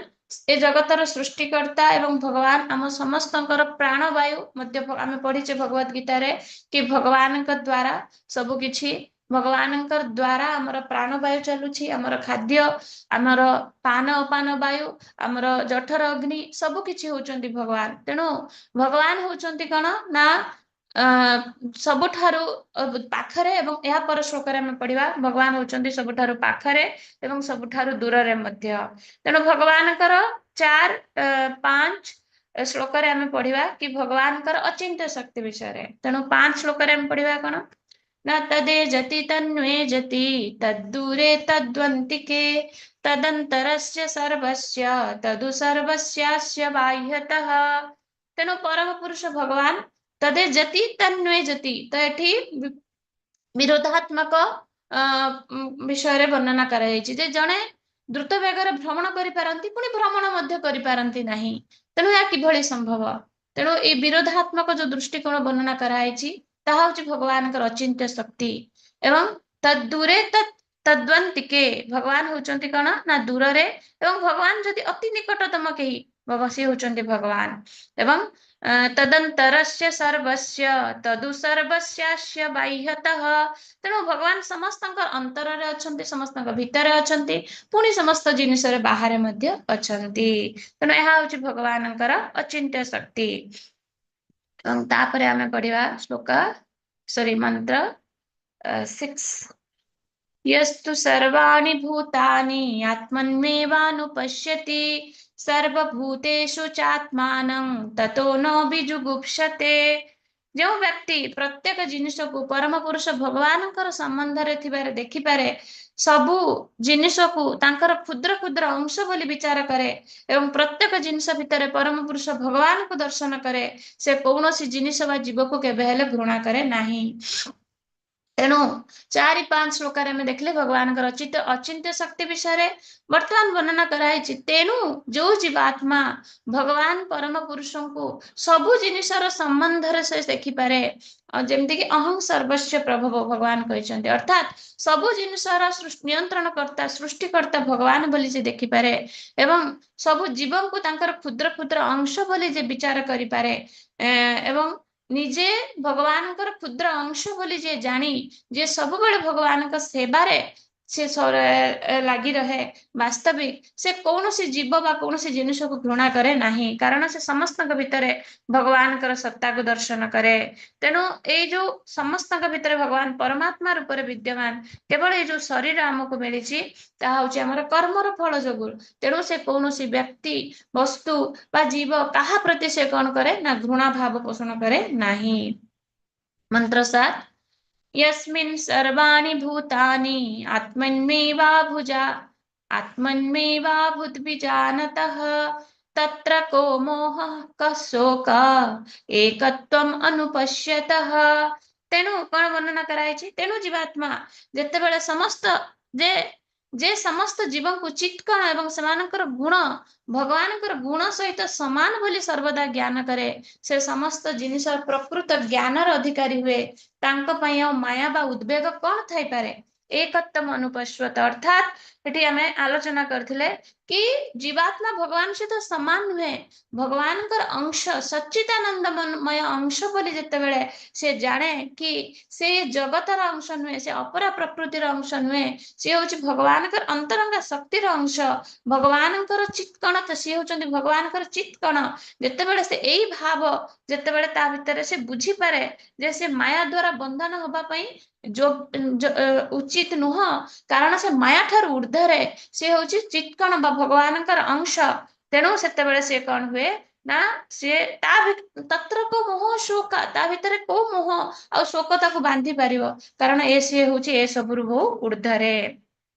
ଏ ଜଗତର ସୃଷ୍ଟିକର୍ତ୍ତା ଏବଂ ଭଗବାନ ଆମ ସମସ୍ତଙ୍କର ପ୍ରାଣବାୟୁ ମଧ୍ୟ। ଆମେ ପଢିଛେ ଭଗବତ ଗୀତାରେ କି ଭଗବାନଙ୍କ ଦ୍ଵାରା ସବୁ କିଛି, ଭଗବାନଙ୍କ ଦ୍ଵାରା ଆମର ପ୍ରାଣବାୟୁ ଚାଲୁଛି, ଆମର ଖାଦ୍ୟ, ଆମର ପାନ ଅପାନ ବାୟୁ, ଆମର ଜଠର ଅଗ୍ନି, ସବୁ କିଛି ହଉଛନ୍ତି ଭଗବାନ। ତେଣୁ ଭଗବାନ ହଉଛନ୍ତି କଣ ନା ସବୁଠାରୁ ପାଖରେ, ଏବଂ ଏହା ପର ଶ୍ଲୋକରେ ଆମେ ପଢିବା ଭଗବାନ ହଉଛନ୍ତି ସବୁଠାରୁ ପାଖରେ ଏବଂ ସବୁଠାରୁ ଦୂରରେ ମଧ୍ୟ। ତେଣୁ ଭଗବାନଙ୍କର 4 5 ଶ୍ଲୋକରେ ଆମେ ପଢିବା କି ଭଗବାନଙ୍କର ଅଚିନ୍ତ୍ୟ ଶକ୍ତି ବିଷୟରେ। ତେଣୁ 5 ଶ୍ଲୋକରେ ଆମେ ପଢିବା କଣ ନା ତଦେଜତି ତନ୍ୱେଜତି ତଦ୍ଦୂରେ ତଦ୍ୱନ୍ତିକେ ତଦନ୍ତରସ୍ୟ ସର୍ବସ୍ୟ ତଦୁ ସର୍ବସ୍ୟାସ୍ୟ ବାହ୍ୟତଃ। ତେଣୁ ପରମ ପୁରୁଷ ଭଗବାନ ତଦେଜତି ତନ୍ୱେଜତି, ତ ଏଠି ବିରୋଧାତ୍ମକ ବିଷୟରେ ବର୍ଣ୍ଣନା କରାଯାଇଛି ଯେ ଜଣେ ଦ୍ରୁତ ବେଗରେ ଭ୍ରମଣ କରିପାରନ୍ତି, ପୁଣି ଭ୍ରମଣ ମଧ୍ୟ କରିପାରନ୍ତି ନାହିଁ। ତେଣୁ ଏହା କିଭଳି ସମ୍ଭବ? ତେଣୁ ଏଇ ବିରୋଧାତ୍ମକ ଯୋଉ ଦୃଷ୍ଟିକୋଣ ବର୍ଣ୍ଣନା କରାଯାଇଛି ତାହା ହଉଛି ଭଗବାନଙ୍କର ଅଚିନ୍ତ୍ୟ ଶକ୍ତି। ଏବଂ ତଦ୍ଦୂରେ ତଦ୍ୱନ୍ତିକେ, ଭଗବାନ ହଉଛନ୍ତି କଣ ନା ଦୂରରେ, ଏବଂ ଭଗବାନ ଯଦି ଅତି ନିକଟତମ କେହି ସିଏ ହଉଛନ୍ତି ଭଗବାନ। ଏବଂ ତଦନ୍ତରସ୍ୟ ସର୍ବସ୍ୟ ତଦୁ ସର୍ବସ୍ୟାସ୍ୟ ବାହ୍ୟତଃ। ତେଣୁ ଭଗବାନ ସମସ୍ତଙ୍କ ଅନ୍ତରରେ ଅଛନ୍ତି, ସମସ୍ତଙ୍କ ଭିତରେ ଅଛନ୍ତି, ପୁଣି ସମସ୍ତ ଜିନିଷରେ ବାହାରେ ମଧ୍ୟ ଅଛନ୍ତି। ତେଣୁ ଏହା ହଉଛି ଭଗବାନଙ୍କର ଅଚିନ୍ତ୍ୟ ଶକ୍ତି। ଏବଂ ତାପରେ ଆମେ ପଢିବା ଶ୍ଲୋକ, ସରି, ମନ୍ତ୍ର 6। यस्तु सर्वाणि भूतानि आत्मन्वेवानुपश्यति सर्वभूतेषु चात्मानं ततो न ବିଜୁଗୁପ୍ସତେ। ଯେଉଁ ବ୍ୟକ୍ତି ପ୍ରତ୍ୟେକ ଜିନିଷକୁ ପରମ ପୁରୁଷ ଭଗବାନଙ୍କର ସମ୍ବନ୍ଧରେ ଥିବାରେ ଦେଖିପାରେ, ସବୁ ଜିନିଷକୁ ତାଙ୍କର କ୍ଷୁଦ୍ର କ୍ଷୁଦ୍ର ଅଂଶ ବୋଲି ବିଚାର କରେ ଏବଂ ପ୍ରତ୍ୟେକ ଜିନିଷ ଭିତରେ ପରମ ପୁରୁଷ ଭଗବାନଙ୍କୁ ଦର୍ଶନ କରେ, ସେ କୌଣସି ଜିନିଷ ବା ଜୀବକୁ କେବେ ହେଲେ ଘୃଣା କରେ ନାହିଁ। ତେଣୁ 4 5 ଶ୍ଲୋକରେ ଆମେ ଦେଖିଲେ ଭଗବାନଙ୍କର ଅଚିନ୍ତ୍ୟ ଶକ୍ତି ବିଷୟରେ ବର୍ତ୍ତମାନ ବର୍ଣ୍ଣନା କରାହେଇଛି। ତେଣୁ ଯୋଉ ଜୀବାତ୍ମା ଭଗବାନ ପରମ ପୁରୁଷଙ୍କୁ ସବୁ ଜିନିଷର ସମ୍ବନ୍ଧରେ ସେ ଦେଖିପାରେ, ଆଉ ଯେମିତିକି ଅହଂ ସର୍ବସ୍ୟ ପ୍ରଭବ ଭଗବାନ କହିଛନ୍ତି, ଅର୍ଥାତ୍ ସବୁ ଜିନିଷର ନିୟନ୍ତ୍ରଣକର୍ତ୍ତା ସୃଷ୍ଟିକର୍ତ୍ତା ଭଗବାନ ବୋଲି ସେ ଦେଖିପାରେ ଏବଂ ସବୁ ଜୀବଙ୍କୁ ତାଙ୍କର କ୍ଷୁଦ୍ର କ୍ଷୁଦ୍ର ଅଂଶ ବୋଲି ଯେ ବିଚାର କରିପାରେ, ଏବଂ ନିଜେ ଭଗବାନଙ୍କର କ୍ଷୁଦ୍ର ଅଂଶ ବୋଲି ଯିଏ ଜାଣି, ଯିଏ ସବୁବେଳେ ଭଗବାନଙ୍କ ସେବାରେ ସେ ଲାଗି ରହେ, ବାସ୍ତବିକ ସେ କୌଣସି ଜୀବ ବା କୌଣସି ଜିନିଷକୁ ଘୃଣା କରେ ନାହିଁ, କାରଣ ସେ ସମସ୍ତଙ୍କ ଭିତରେ ଭଗବାନଙ୍କର ସତ୍ତାକୁ ଦର୍ଶନ କରେ। ତେଣୁ ଏଇ ଯୋଉ ସମସ୍ତଙ୍କ ଭିତରେ ଭଗବାନ ପରମାତ୍ମା ରୂପରେ ବିଦ୍ୟମାନ, କେବଳ ଏଇ ଯୋଉ ଶରୀର ଆମକୁ ମିଳିଛି ତାହା ହଉଛି ଆମର କର୍ମର ଫଳ ଯୋଗୁଁ। ତେଣୁ ସେ କୌଣସି ବ୍ୟକ୍ତି, ବସ୍ତୁ ବା ଜୀବ କାହା ପ୍ରତି ସେ କଣ କରେ ନା ଘୃଣା ଭାବ ପୋଷଣ କରେ ନାହିଁ। ମନ୍ତ୍ର 7। यस्मिन् सर्वाणि भूतानि आत्मन्मेवाभुजा आत्मन्मेवाभूद्विजानतः तत्र को मोहः कः शोक एकत्वम् अनुपश्यतः। ତେଣୁ କଣ ବର୍ଣ୍ଣନା କରାଯାଇଛି? ତେଣୁ ଜୀବାତ୍ମା ଯେତେବେଳେ ସମସ୍ତ ଯେ ଯେ ସମସ୍ତ ଜୀବଙ୍କୁ ଚିତ୍କଣ ଏବଂ ସେମାନଙ୍କର ଗୁଣ ଭଗବାନଙ୍କର ଗୁଣ ସହିତ ସମାନ ବୋଲି ସର୍ବଦା ଜ୍ଞାନ କରେ, ସେ ସମସ୍ତ ଜିନିଷର ପ୍ରକୃତ ଜ୍ଞାନର ଅଧିକାରୀ ହୁଏ। ତାଙ୍କ ପାଇଁ ଆଉ ମାୟା ବା ଉଦ୍ବେଗ କଣ ଥାଇପାରେ? ଏକତ୍ୱମ ଅନୁପଶ୍ୟତ। ଅର୍ଥାତ୍ ଏଠି ଆମେ ଆଲୋଚନା କରିଥିଲେ କି ଜୀବାତ୍ମା ଭଗବାନ ସହିତ ସମାନ ନୁହେଁ, ଭଗବାନଙ୍କର ଅଂଶ, ସଚ୍ଚିଦାନନ୍ଦମୟ ଅଂଶ ବୋଲି ଯେତେବେଳେ ସେ ଜାଣେ କି ସେ ଜଗତର ଅଂଶ ନୁହେଁ, ସେ ଅପରା ପ୍ରକୃତିର ଅଂଶ ନୁହେଁ, ସିଏ ହଉଛି ଭଗବାନଙ୍କର ଅନ୍ତରଙ୍ଗ ଶକ୍ତିର ଅଂଶ, ଭଗବାନଙ୍କର ଚିତ୍କଣ, ତ ସିଏ ହଉଛନ୍ତି ଭଗବାନଙ୍କର ଚିତ୍କଣ। ଯେତେବେଳେ ସେ ଏଇ ଭାବ ଯେତେବେଳେ ତା ଭିତରେ ସେ ବୁଝିପାରେ ଯେ ସେ ମାୟା ଦ୍ଵାରା ବନ୍ଧନ ହବା ପାଇଁ ଉଚିତ ନୁହଁ, କାରଣ ସେ ମାୟା ଠାରୁ ଉର୍ଦ୍ଧ୍ୱରେ, ସେ ହଉଛି ଚିତ୍କଣ ବା ଭଗବାନଙ୍କର ଅଂଶ। ତେଣୁ ସେତେବେଳେ ସିଏ କଣ ହୁଏ ନା ସିଏ ତା ତତ୍ର କୋ ମୋହ ଶୋକ, ତା ଭିତରେ କୋଉ ମୋହ ଆଉ ଶୋକ ତାକୁ ବାନ୍ଧି ପାରିବ? କାରଣ ଏ ସିଏ ହଉଛି ଏ ସବୁରୁ ବହୁ ଉର୍ଦ୍ଧ୍ୱରେ।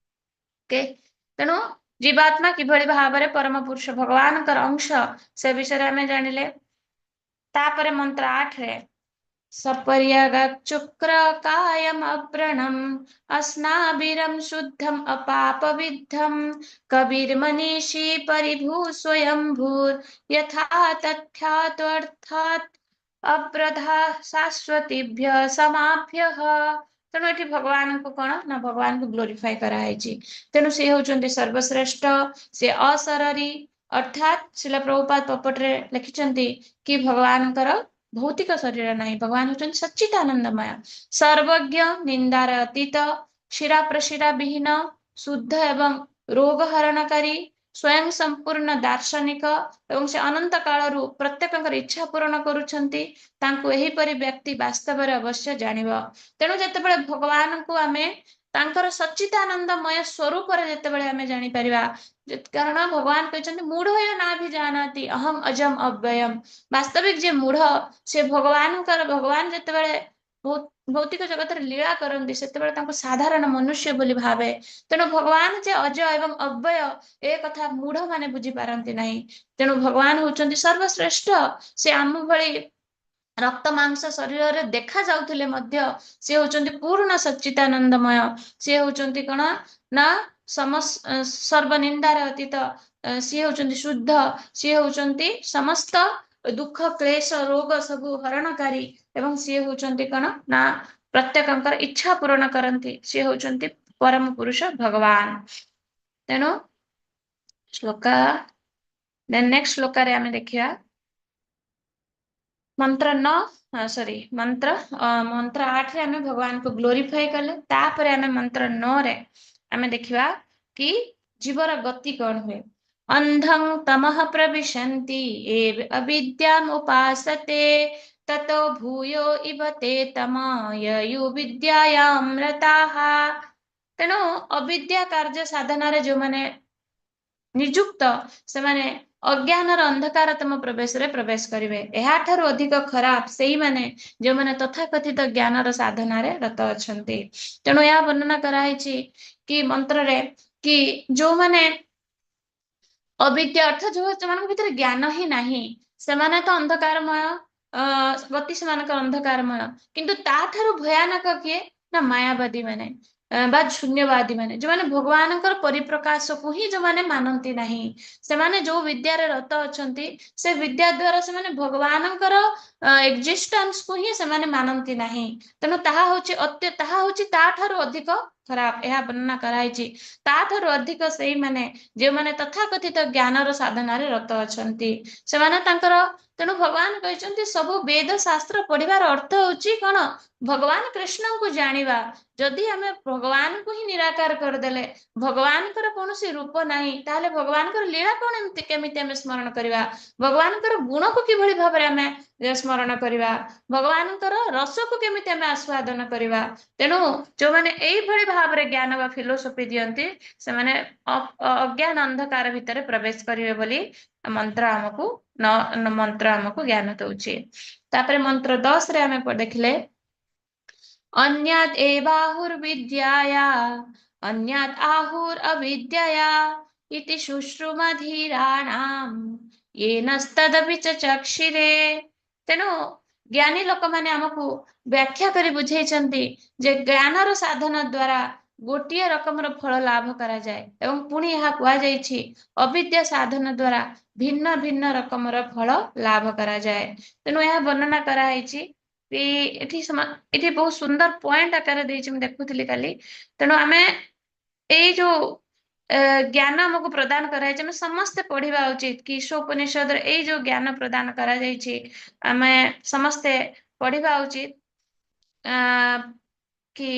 ଓକେ, ତେଣୁ ଜୀବାତ୍ମା କିଭଳି ଭାବରେ ପରମ ପୁରୁଷ ଭଗବାନଙ୍କର ଅଂଶ ସେ ବିଷୟରେ ଆମେ ଜାଣିଲେ। ତାପରେ ମନ୍ତ୍ର 8ରେ ସପର୍ୟଗଚୁକ୍ର କାୟମ ଅବ୍ରଣମ ଅସ୍ନାବିରମ ଶୁଦ୍ଧମ ଅପାପବିଦ୍ଧମ କବୀର ମନୀଷୀ ପରିଭୂ ସ୍ୱୟଂଭୂର ଯଥା ତଥ୍ୟାତ୍ୱର୍ଥାତ୍ ଅବ୍ରଧା ଶାଶ୍ୱତିଭ୍ୟ ସମାଭ୍ୟଃ। ତେଣୁ ଏଠି ଭଗବାନଙ୍କୁ କଣ ନା ଭଗବାନଙ୍କୁ ଗ୍ଲୋରିଫାଇ କରାହେଇଛି। ତେଣୁ ସେ ହଉଛନ୍ତି ସର୍ବଶ୍ରେଷ୍ଠ, ସେ ଅଶରୀରୀ। ଅର୍ଥାତ୍ ଶ୍ରୀଲ ପ୍ରଭୁପାଦ ପର୍ପୋର୍ଟରେ ଲେଖିଛନ୍ତି କି ଭଗବାନଙ୍କର ଭୌତିକ ଶରୀର ନାହିଁ, ଭଗବାନ ହଉଛନ୍ତି ସଚ୍ଚିଦାନନ୍ଦମୟ, ସର୍ବଜ୍ଞ, ନିନ୍ଦାର ଅତୀତ, ଶିରା ପ୍ରଶିରା ବିହୀନ, ଶୁଦ୍ଧ ଏବଂ ରୋଗ ହରଣକାରୀ, ସ୍ୱୟଂ ସମ୍ପୂର୍ଣ୍ଣ ଦାର୍ଶନିକ ଏବଂ ସେ ଅନନ୍ତ କାଳରୁ ପ୍ରତ୍ୟେକଙ୍କର ଇଚ୍ଛା ପୂରଣ କରୁଛନ୍ତି। ତାଙ୍କୁ ଏହିପରି ବ୍ୟକ୍ତି ବାସ୍ତବରେ ଅବଶ୍ୟ ଜାଣିବ। ତେଣୁ ଯେତେବେଳେ ଭଗବାନଙ୍କୁ ଆମେ ତାଙ୍କର ସଚ୍ଚିଦାନନ୍ଦମୟ ସ୍ୱରୂପରେ ଯେତେବେଳେ ଆମେ ଜାଣିପାରିବା, କାରଣ ଭଗବାନ କହିଛନ୍ତି ମୂଢ ନାଭି ଜାନାତି ଅହଂ ଅଜମ ଅବ୍ୟୟମ। ବାସ୍ତବିକ ଯିଏ ମୂଢ ସେ ଭଗବାନଙ୍କର, ଭଗବାନ ଯେତେବେଳେ ଭୌତିକ ଜଗତରେ ଲୀଳା କରନ୍ତି ସେତେବେଳେ ତାଙ୍କୁ ସାଧାରଣ ମନୁଷ୍ୟ ବୋଲି ଭାବେ। ତେଣୁ ଭଗବାନ ଯେ ଅଜ ଏବଂ ଅବ୍ୟୟ ଏ କଥା ମୂଢ ମାନେ ବୁଝିପାରନ୍ତି ନାହିଁ। ତେଣୁ ଭଗବାନ ହଉଛନ୍ତି ସର୍ବଶ୍ରେଷ୍ଠ। ସେ ଆମ ଭଳି ରକ୍ତ ମାଂସ ଶରୀରରେ ଦେଖା ଯାଉଥିଲେ ମଧ୍ୟ ସେ ହଉଛନ୍ତି ପୂର୍ଣ୍ଣ ସଚ୍ଚିଦାନନ୍ଦମୟ। ସେ ହଉଛନ୍ତି କଣ ନା ସର୍ବନିନ୍ଦାର ଅତୀତ, ସିଏ ହଉଛନ୍ତି ଶୁଦ୍ଧ, ସିଏ ହଉଛନ୍ତି ସମସ୍ତ ଦୁଃଖ କ୍ଲେଶ ରୋଗ ସବୁ ହରଣକାରୀ ଏବଂ ସିଏ ହଉଛନ୍ତି କଣ ନା ପ୍ରତ୍ୟେକଙ୍କର ଇଚ୍ଛା ପୂରଣ କରନ୍ତି। ସିଏ ହଉଛନ୍ତି ପରମ ପୁରୁଷ ଭଗବାନ। ତେଣୁ ଶ୍ଲୋକା ନେକ୍ସଟ ଶ୍ଲୋକାରେ ଆମେ ଦେଖିବା ମନ୍ତ୍ର 9, ସରି ମନ୍ତ୍ର ମନ୍ତ୍ର 8ରେ ଆମେ ଭଗବାନଙ୍କୁ ଗ୍ଲୋରିଫାଇ କଲେ। ତାପରେ ଆମେ ମନ୍ତ୍ର 9ରେ ଆମେ ଦେଖିବା କି ଜୀବର ଗତି କଣ ହୁଏ। ଅନ୍ଧଂ ତମଃ ପ୍ରବିଶନ୍ତି ଏବ ଅବିଦ୍ୟାମ ଉପାସତେ ତତୋ ଭୂୟୋ ଇବ ତେ ତମୟୟୁ ବିଦ୍ୟାୟାମ ରତାଃ। ତେଣୁ ଅବିଦ୍ୟା କାର୍ଯ୍ୟ ସାଧନାରେ ଯୋଉମାନେ ନିଯୁକ୍ତ ସେମାନେ ଅଜ୍ଞାନର ଅନ୍ଧକାରତମ ପ୍ରବେଶରେ ପ୍ରବେଶ କରିବେ। ଏହାଠାରୁ ଅଧିକ ଖରାପ ସେଇମାନେ ଯେଉଁମାନେ ତଥାକଥିତ ଜ୍ଞାନର ସାଧନାରେ ରତ ଅଛନ୍ତି। ତେଣୁ ଏହା ବର୍ଣ୍ଣନା କରାହେଇଛି କି ମନ୍ତ୍ରରେ କି ଯୋଉମାନେ ଅବିଦ୍ୟା ଅର୍ଥ ଯୋଉମାନଙ୍କ ଭିତରେ ଜ୍ଞାନ ହିଁ ନାହିଁ ସେମାନେ ତ ଅନ୍ଧକାରମୟ ଗତି ସେମାନଙ୍କର ଅନ୍ଧକାରମୟ। କିନ୍ତୁ ତାଠାରୁ ଭୟାନକ କିଏ ନା ମାୟାବାଦୀ ମାନେ ବା ଶୂନ୍ୟବାଦୀ ମାନେ, ଯୋଉମାନେ ଭଗବାନଙ୍କର ପରିପ୍ରକାଶକୁ ହିଁ ଯୋଉମାନେ ମାନନ୍ତି ନାହିଁ। ସେମାନେ ଯୋଉ ବିଦ୍ୟାରେ ରତ ଅଛନ୍ତି ସେ ବିଦ୍ୟା ଦ୍ଵାରା ସେମାନେ ଭଗବାନଙ୍କର ଏକ୍ଜିଷ୍ଟାନ୍ସକୁ ହିଁ ସେମାନେ ମାନନ୍ତି ନାହିଁ। ତେଣୁ ତାହା ହଉଛି ତାହା ହଉଛି ତାଠାରୁ ଅଧିକ ଖରାପ। ଏହା ବର୍ଣ୍ଣନା କରାହେଇଛି ତାଠାରୁ ଅଧିକ ସେଇମାନେ ଯେଉଁମାନେ ତଥାକଥିତ ଜ୍ଞାନର ସାଧନାରେ ରତ ଅଛନ୍ତି ସେମାନେ ତାଙ୍କର। ତେଣୁ ଭଗବାନ କହିଛନ୍ତି ସବୁ ବେଦ ଶାସ୍ତ୍ର ପଢିବାର ଅର୍ଥ ହଉଛି କଣ? ଭଗବାନ କୃଷ୍ଣଙ୍କୁ ଜାଣିବା। ଯଦି ଆମେ ଭଗବାନଙ୍କୁ ହିଁ ନିରାକାର କରିଦେଲେ, ଭଗବାନଙ୍କର କୌଣସି ରୂପ ନାହିଁ, ତାହେଲେ ଭଗବାନଙ୍କର ଲୀଳା କଣ ଏମିତି କେମିତି ଆମେ ସ୍ମରଣ କରିବା? ଭଗବାନଙ୍କର ଗୁଣକୁ କିଭଳି ଭାବରେ ଆମେ ସ୍ମରଣ କରିବା? ଭଗବାନଙ୍କର ରସକୁ କେମିତି ଆମେ ଆସ୍ୱାଦନ କରିବା? ତେଣୁ ଯୋଉମାନେ ଏଇଭଳି ଭାବରେ ଜ୍ଞାନ ବା ଫିଲୋସଫି ଦିଅନ୍ତି ସେମାନେ ଅଜ୍ଞାନ ଅନ୍ଧକାର ଭିତରେ ପ୍ରବେଶ କରିବେ ବୋଲି ମନ୍ତ୍ର ଆମକୁ ମନ୍ତ୍ର ଆମକୁ ଜ୍ଞାନ ଦଉଛି। ତାପରେ ମନ୍ତ୍ର 10ରେ ଆମେ ଦେଖିଲେ ଅନ୍ୟାଦ୍ ଏବାହୁର୍ବିଦ୍ୟାୟା ଅନ୍ୟାଦ୍ ଆହୁର୍ ଅବିଦ୍ୟୟା ଇତି ଶୁଶ୍ରୁମଧୀରାଣାମ୍ ୟେନସ୍ତଦପି ଚ ଚକ୍ଷିରେ। ତେଣୁ ଜ୍ଞାନୀ ଲୋକମାନେ ଆମକୁ ବ୍ୟାଖ୍ୟା କରି ବୁଝେଇଛନ୍ତି ଯେ ଜ୍ଞାନର ସାଧନା ଦ୍ଵାରା ଗୋଟିଏ ରକମର ଫଳ ଲାଭ କରାଯାଏ ଏବଂ ପୁଣି ଏହା କୁହାଯାଇଛି, ଅବିଦ୍ୟା ସାଧନ ଦ୍ଵାରା ଭିନ୍ନ ଭିନ୍ନ ରକମର ଫଳ ଲାଭ କରାଯାଏ। ତେଣୁ ଏହା ବର୍ଣ୍ଣନା କରାହେଇଛି କି ଏଠି ବହୁତ ସୁନ୍ଦର ପଏଣ୍ଟ ଆକାରରେ ଦେଇଛି, ମୁଁ ଦେଖୁଥିଲି କାଲି। ତେଣୁ ଆମେ ଏଇ ଯୋଉ ଜ୍ଞାନ ଆମକୁ ପ୍ରଦାନ କରାଯାଇଛି, ଆମେ ସମସ୍ତେ ପଢିବା ଉଚିତ କି ଈଶୋପନିଷଦରେ ଏଇ ଯୋଉ ଜ୍ଞାନ ପ୍ରଦାନ କରାଯାଇଛି, ଆମେ ସମସ୍ତେ ପଢିବା ଉଚିତ କି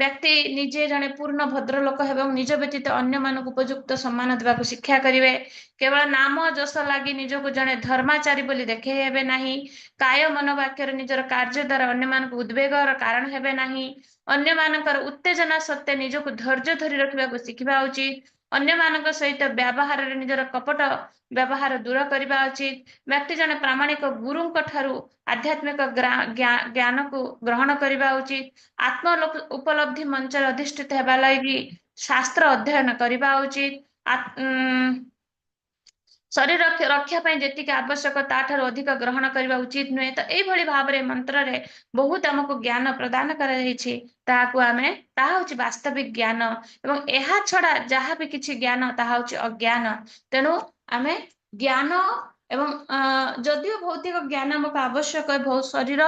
ବ୍ୟକ୍ତି ନିଜେ ଜଣେ ପୂର୍ଣ୍ଣ ଭଦ୍ରଲୋକ ହେବ ଏବଂ ନିଜ ବ୍ୟତୀତ ଅନ୍ୟମାନଙ୍କୁ ଉପଯୁକ୍ତ ସମ୍ମାନ ଦେବାକୁ ଶିକ୍ଷା କରିବେ। କେବଳ ନାମ ଯଶ ଲାଗି ନିଜକୁ ଜଣେ ଧର୍ମାଚାରୀ ବୋଲି ଦେଖେଇ ହେବେ ନାହିଁ। କାୟ ମନୋବାକ୍ୟରେ ନିଜର କାର୍ଯ୍ୟ ଦ୍ୱାରା ଅନ୍ୟମାନଙ୍କୁ ଉଦ୍ବେଗର କାରଣ ହେବେ ନାହିଁ। ଅନ୍ୟମାନଙ୍କର ଉତ୍ତେଜନା ସତ୍ତ୍ୱେ ନିଜକୁ ଧୈର୍ଯ୍ୟ ଧରି ରଖିବାକୁ ଶିଖିବା ଉଚିତ। ଅନ୍ୟମାନଙ୍କ ସହିତ ବ୍ୟବହାରରେ ନିଜର କପଟ ବ୍ୟବହାର ଦୂର କରିବା ଉଚିତ। ବ୍ୟକ୍ତି ଜଣେ ପ୍ରାମାଣିକ ଗୁରୁଙ୍କ ଠାରୁ ଆଧ୍ୟାତ୍ମିକ ଜ୍ଞାନକୁ ଗ୍ରହଣ କରିବା ଉଚିତ। ଆତ୍ମ ଉପଲବ୍ଧି ମଞ୍ଚରେ ଅଧିଷ୍ଠିତ ହେବା ଲାଗି ଶାସ୍ତ୍ର ଅଧ୍ୟୟନ କରିବା ଉଚିତ। ଶରୀର ରକ୍ଷା ପାଇଁ ଯେତିକି ଆବଶ୍ୟକ ତାଠାରୁ ଅଧିକ ଗ୍ରହଣ କରିବା ଉଚିତ ନୁହେଁ। ତ ଏଇଭଳି ଭାବରେ ମନ୍ତ୍ରରେ ବହୁତ ଆମକୁ ଜ୍ଞାନ ପ୍ରଦାନ କରାଯାଇଛି। ତାହାକୁ ଆମେ, ତାହା ହଉଛି ବାସ୍ତବିକ ଜ୍ଞାନ ଏବଂ ଏହା ଛଡା ଯାହା ବି କିଛି ଜ୍ଞାନ, ତାହା ହଉଛି ଅଜ୍ଞାନ। ତେଣୁ ଆମେ ଜ୍ଞାନ ଏବଂ ଯଦିଓ ଭୌତିକ ଜ୍ଞାନ ଆମକୁ ଆବଶ୍ୟକ ବହୁତ ଶରୀର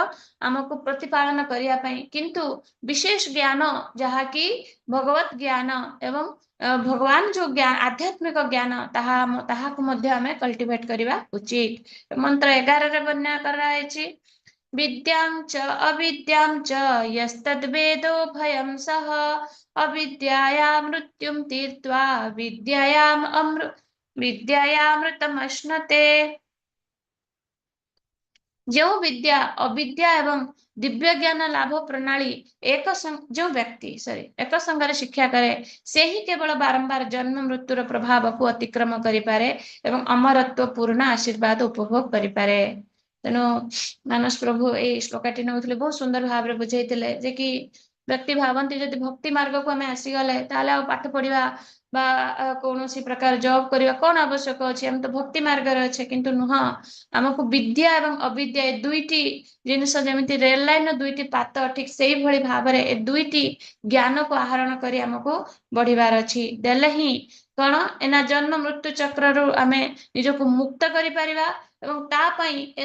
ଆମକୁ ପ୍ରତିପାଳନ କରିବା ପାଇଁ, କିନ୍ତୁ ବିଶେଷ ଜ୍ଞାନ ଯାହାକି ଭଗବତ ଜ୍ଞାନ ଏବଂ ଭଗବାନ ଯୋଉ ଜ୍ଞାନ, ଆଧ୍ୟାତ୍ମିକ ଜ୍ଞାନ, ତାହାକୁ ମଧ୍ୟ ଆମେ କଲ୍ଟିଭେଟ କରିବା ଉଚିତ। ମନ୍ତ୍ର 11ରେ ବର୍ଣ୍ଣନା କରାଯାଇଛି, ବିଦ୍ୟାଂ ଚ ଅବିଦ୍ୟାଂ ଚ ୟସ୍ତଦ୍ବେଦୋ ଭୟଂ ସହ ଅବିଦ୍ୟାୟା ମୃତ୍ୟୁಂ ତୀର୍ତ୍ୱା ବିଦ୍ୟାୟାମୃତମଶ୍ନତେ। ଯେଉଁ ବିଦ୍ୟା ଅବିଦ୍ୟା ଏବଂ ଦିବ୍ୟ ଜ୍ଞାନ ଲାଭ ପ୍ରଣାଳୀ ଏକ, ଯେଉଁ ବ୍ୟକ୍ତି ଏକ ସଙ୍ଗରେ ଶିକ୍ଷା କରେ, ସେହି କେବଳ ବାରମ୍ବାର ଜନ୍ମ ମୃତ୍ୟୁର ପ୍ରଭାବକୁ ଅତିକ୍ରମ କରିପାରେ ଏବଂ ଅମରତ୍ୱ ପୂର୍ଣ୍ଣ ଆଶୀର୍ବାଦ ଉପଭୋଗ କରିପାରେ। ତେଣୁ ମାନସ ପ୍ରଭୁ ଏଇ ଶ୍ଲୋକଟି ନେଉଥିଲେ, ବହୁତ ସୁନ୍ଦର ଭାବରେ ବୁଝେଇଥିଲେ ଯେ କି ବ୍ୟକ୍ତି ଭାବନ୍ତି ଯଦି ଭକ୍ତି ମାର୍ଗକୁ ଆମେ ଆସିଗଲେ ତାହେଲେ ଆଉ ପାଠ ପଢିବା ବା କୌଣସି ପ୍ରକାର ଜବ୍ କରିବା କଣ ଆବଶ୍ୟକ ଅଛି, ଆମେ ତ ଭକ୍ତି ମାର୍ଗରେ ଅଛେ। କିନ୍ତୁ ନୁହଁ, ଆମକୁ ବିଦ୍ୟା ଏବଂ ଅବିଦ୍ୟା ଏ ଦୁଇଟି ଜିନିଷ, ଯେମିତି ରେଲ ଲାଇନର ଦୁଇଟି ପାତ, ଠିକ ସେଇଭଳି ଭାବରେ ଏ ଦୁଇଟି ଜ୍ଞାନକୁ ଆହରଣ କରି ଆମକୁ ବଢିବାର ଅଛି। ଦେଲେ ହିଁ କଣ ଏନା ଜନ୍ମ ମୃତ୍ୟୁ ଚକ୍ରରୁ ଆମେ ନିଜକୁ ମୁକ୍ତ କରିପାରିବା ଏବଂ ତା ପାଇଁ ଏ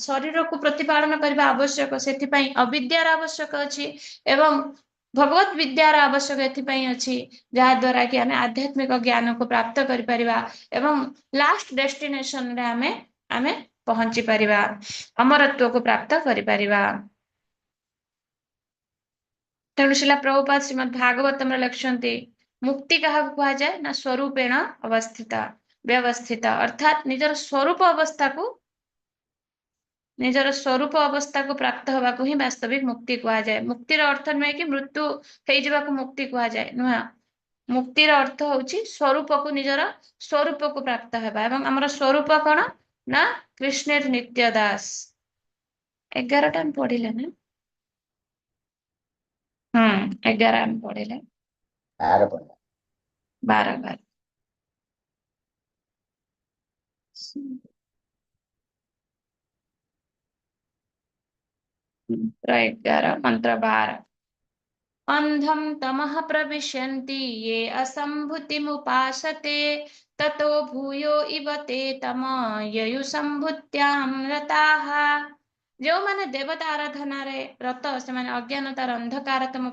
ଶରୀରକୁ ପ୍ରତିପାଳନ କରିବା ଆବଶ୍ୟକ। ସେଥିପାଇଁ ଅବିଦ୍ୟାର ଆବଶ୍ୟକ ଅଛି ଏବଂ ଭଗବତ ବିଦ୍ୟାର ଆବଶ୍ୟକ ଏଥିପାଇଁ ଅଛି, ଯାହାଦ୍ୱାରା କି ଆମେ ଆଧ୍ୟାତ୍ମିକ ଜ୍ଞାନକୁ ପ୍ରାପ୍ତ କରିପାରିବା ଏବଂ ଲାଷ୍ଟ ଡେଷ୍ଟିନେସନରେ ଆମେ ପହଞ୍ଚି ପାରିବା, ଅମରତ୍ୱକୁ ପ୍ରାପ୍ତ କରିପାରିବା। ତେଣୁ ଶ୍ରୀଲା ପ୍ରଭୁପାଦ ଶ୍ରୀମଦ୍ ଭାଗବତମରେ ଲେଖିଛନ୍ତି, ମୁକ୍ତି କାହାକୁ କୁହାଯାଏ ନା ସ୍ୱରୂପେଣ ଅବସ୍ଥିତ ବ୍ୟବସ୍ଥିତ, ଅର୍ଥାତ୍ ନିଜର ସ୍ୱରୂପ ଅବସ୍ଥାକୁ ପ୍ରାପ୍ତ ହେବାକୁ ହିଁ ବାସ୍ତବିକ ମୁକ୍ତି କୁହାଯାଏ। ମୁକ୍ତିର ଅର୍ଥ ନୁହେଁ କି ମୃତ୍ୟୁ ହେଇଯିବାକୁ ମୁକ୍ତି କୁହାଯାଏ, ନୁହେଁ। ମୁକ୍ତିର ଅର୍ଥ ହଉଛି ନିଜର ସ୍ୱରୂପକୁ ପ୍ରାପ୍ତ ହେବା। ଏବଂ ଆମର ସ୍ୱରୂପ କଣ ନା କୃଷ୍ଣେର ନିତ୍ୟ ଦାସ। 11ଟା ଆମେ ପଢିଲେ ନା? 11 ଆମେ ପଢିଲେ। 12 ପଢିଲେ। 12, 12। ମନ୍ତ୍ର 11, ମନ୍ତ୍ର 12। ଅନ୍ଧಂ ତମଃ ପ୍ରବିଶନ୍ତି ୟେ ଅସମ୍ଭୂତିମୁପାସତେ ତତୋ ଭୂୟୋ ଇବ ତେ ତମ ୟୟୁ ସମ୍ଭୂତ୍ୟାಂ ରତାଃ। ଯେଉଁମାନେ ଦେବତା ଆରାଧନାରେ ରତ, ସେମାନେ ଅଜ୍ଞାନତାର ଅନ୍ଧକାରତମ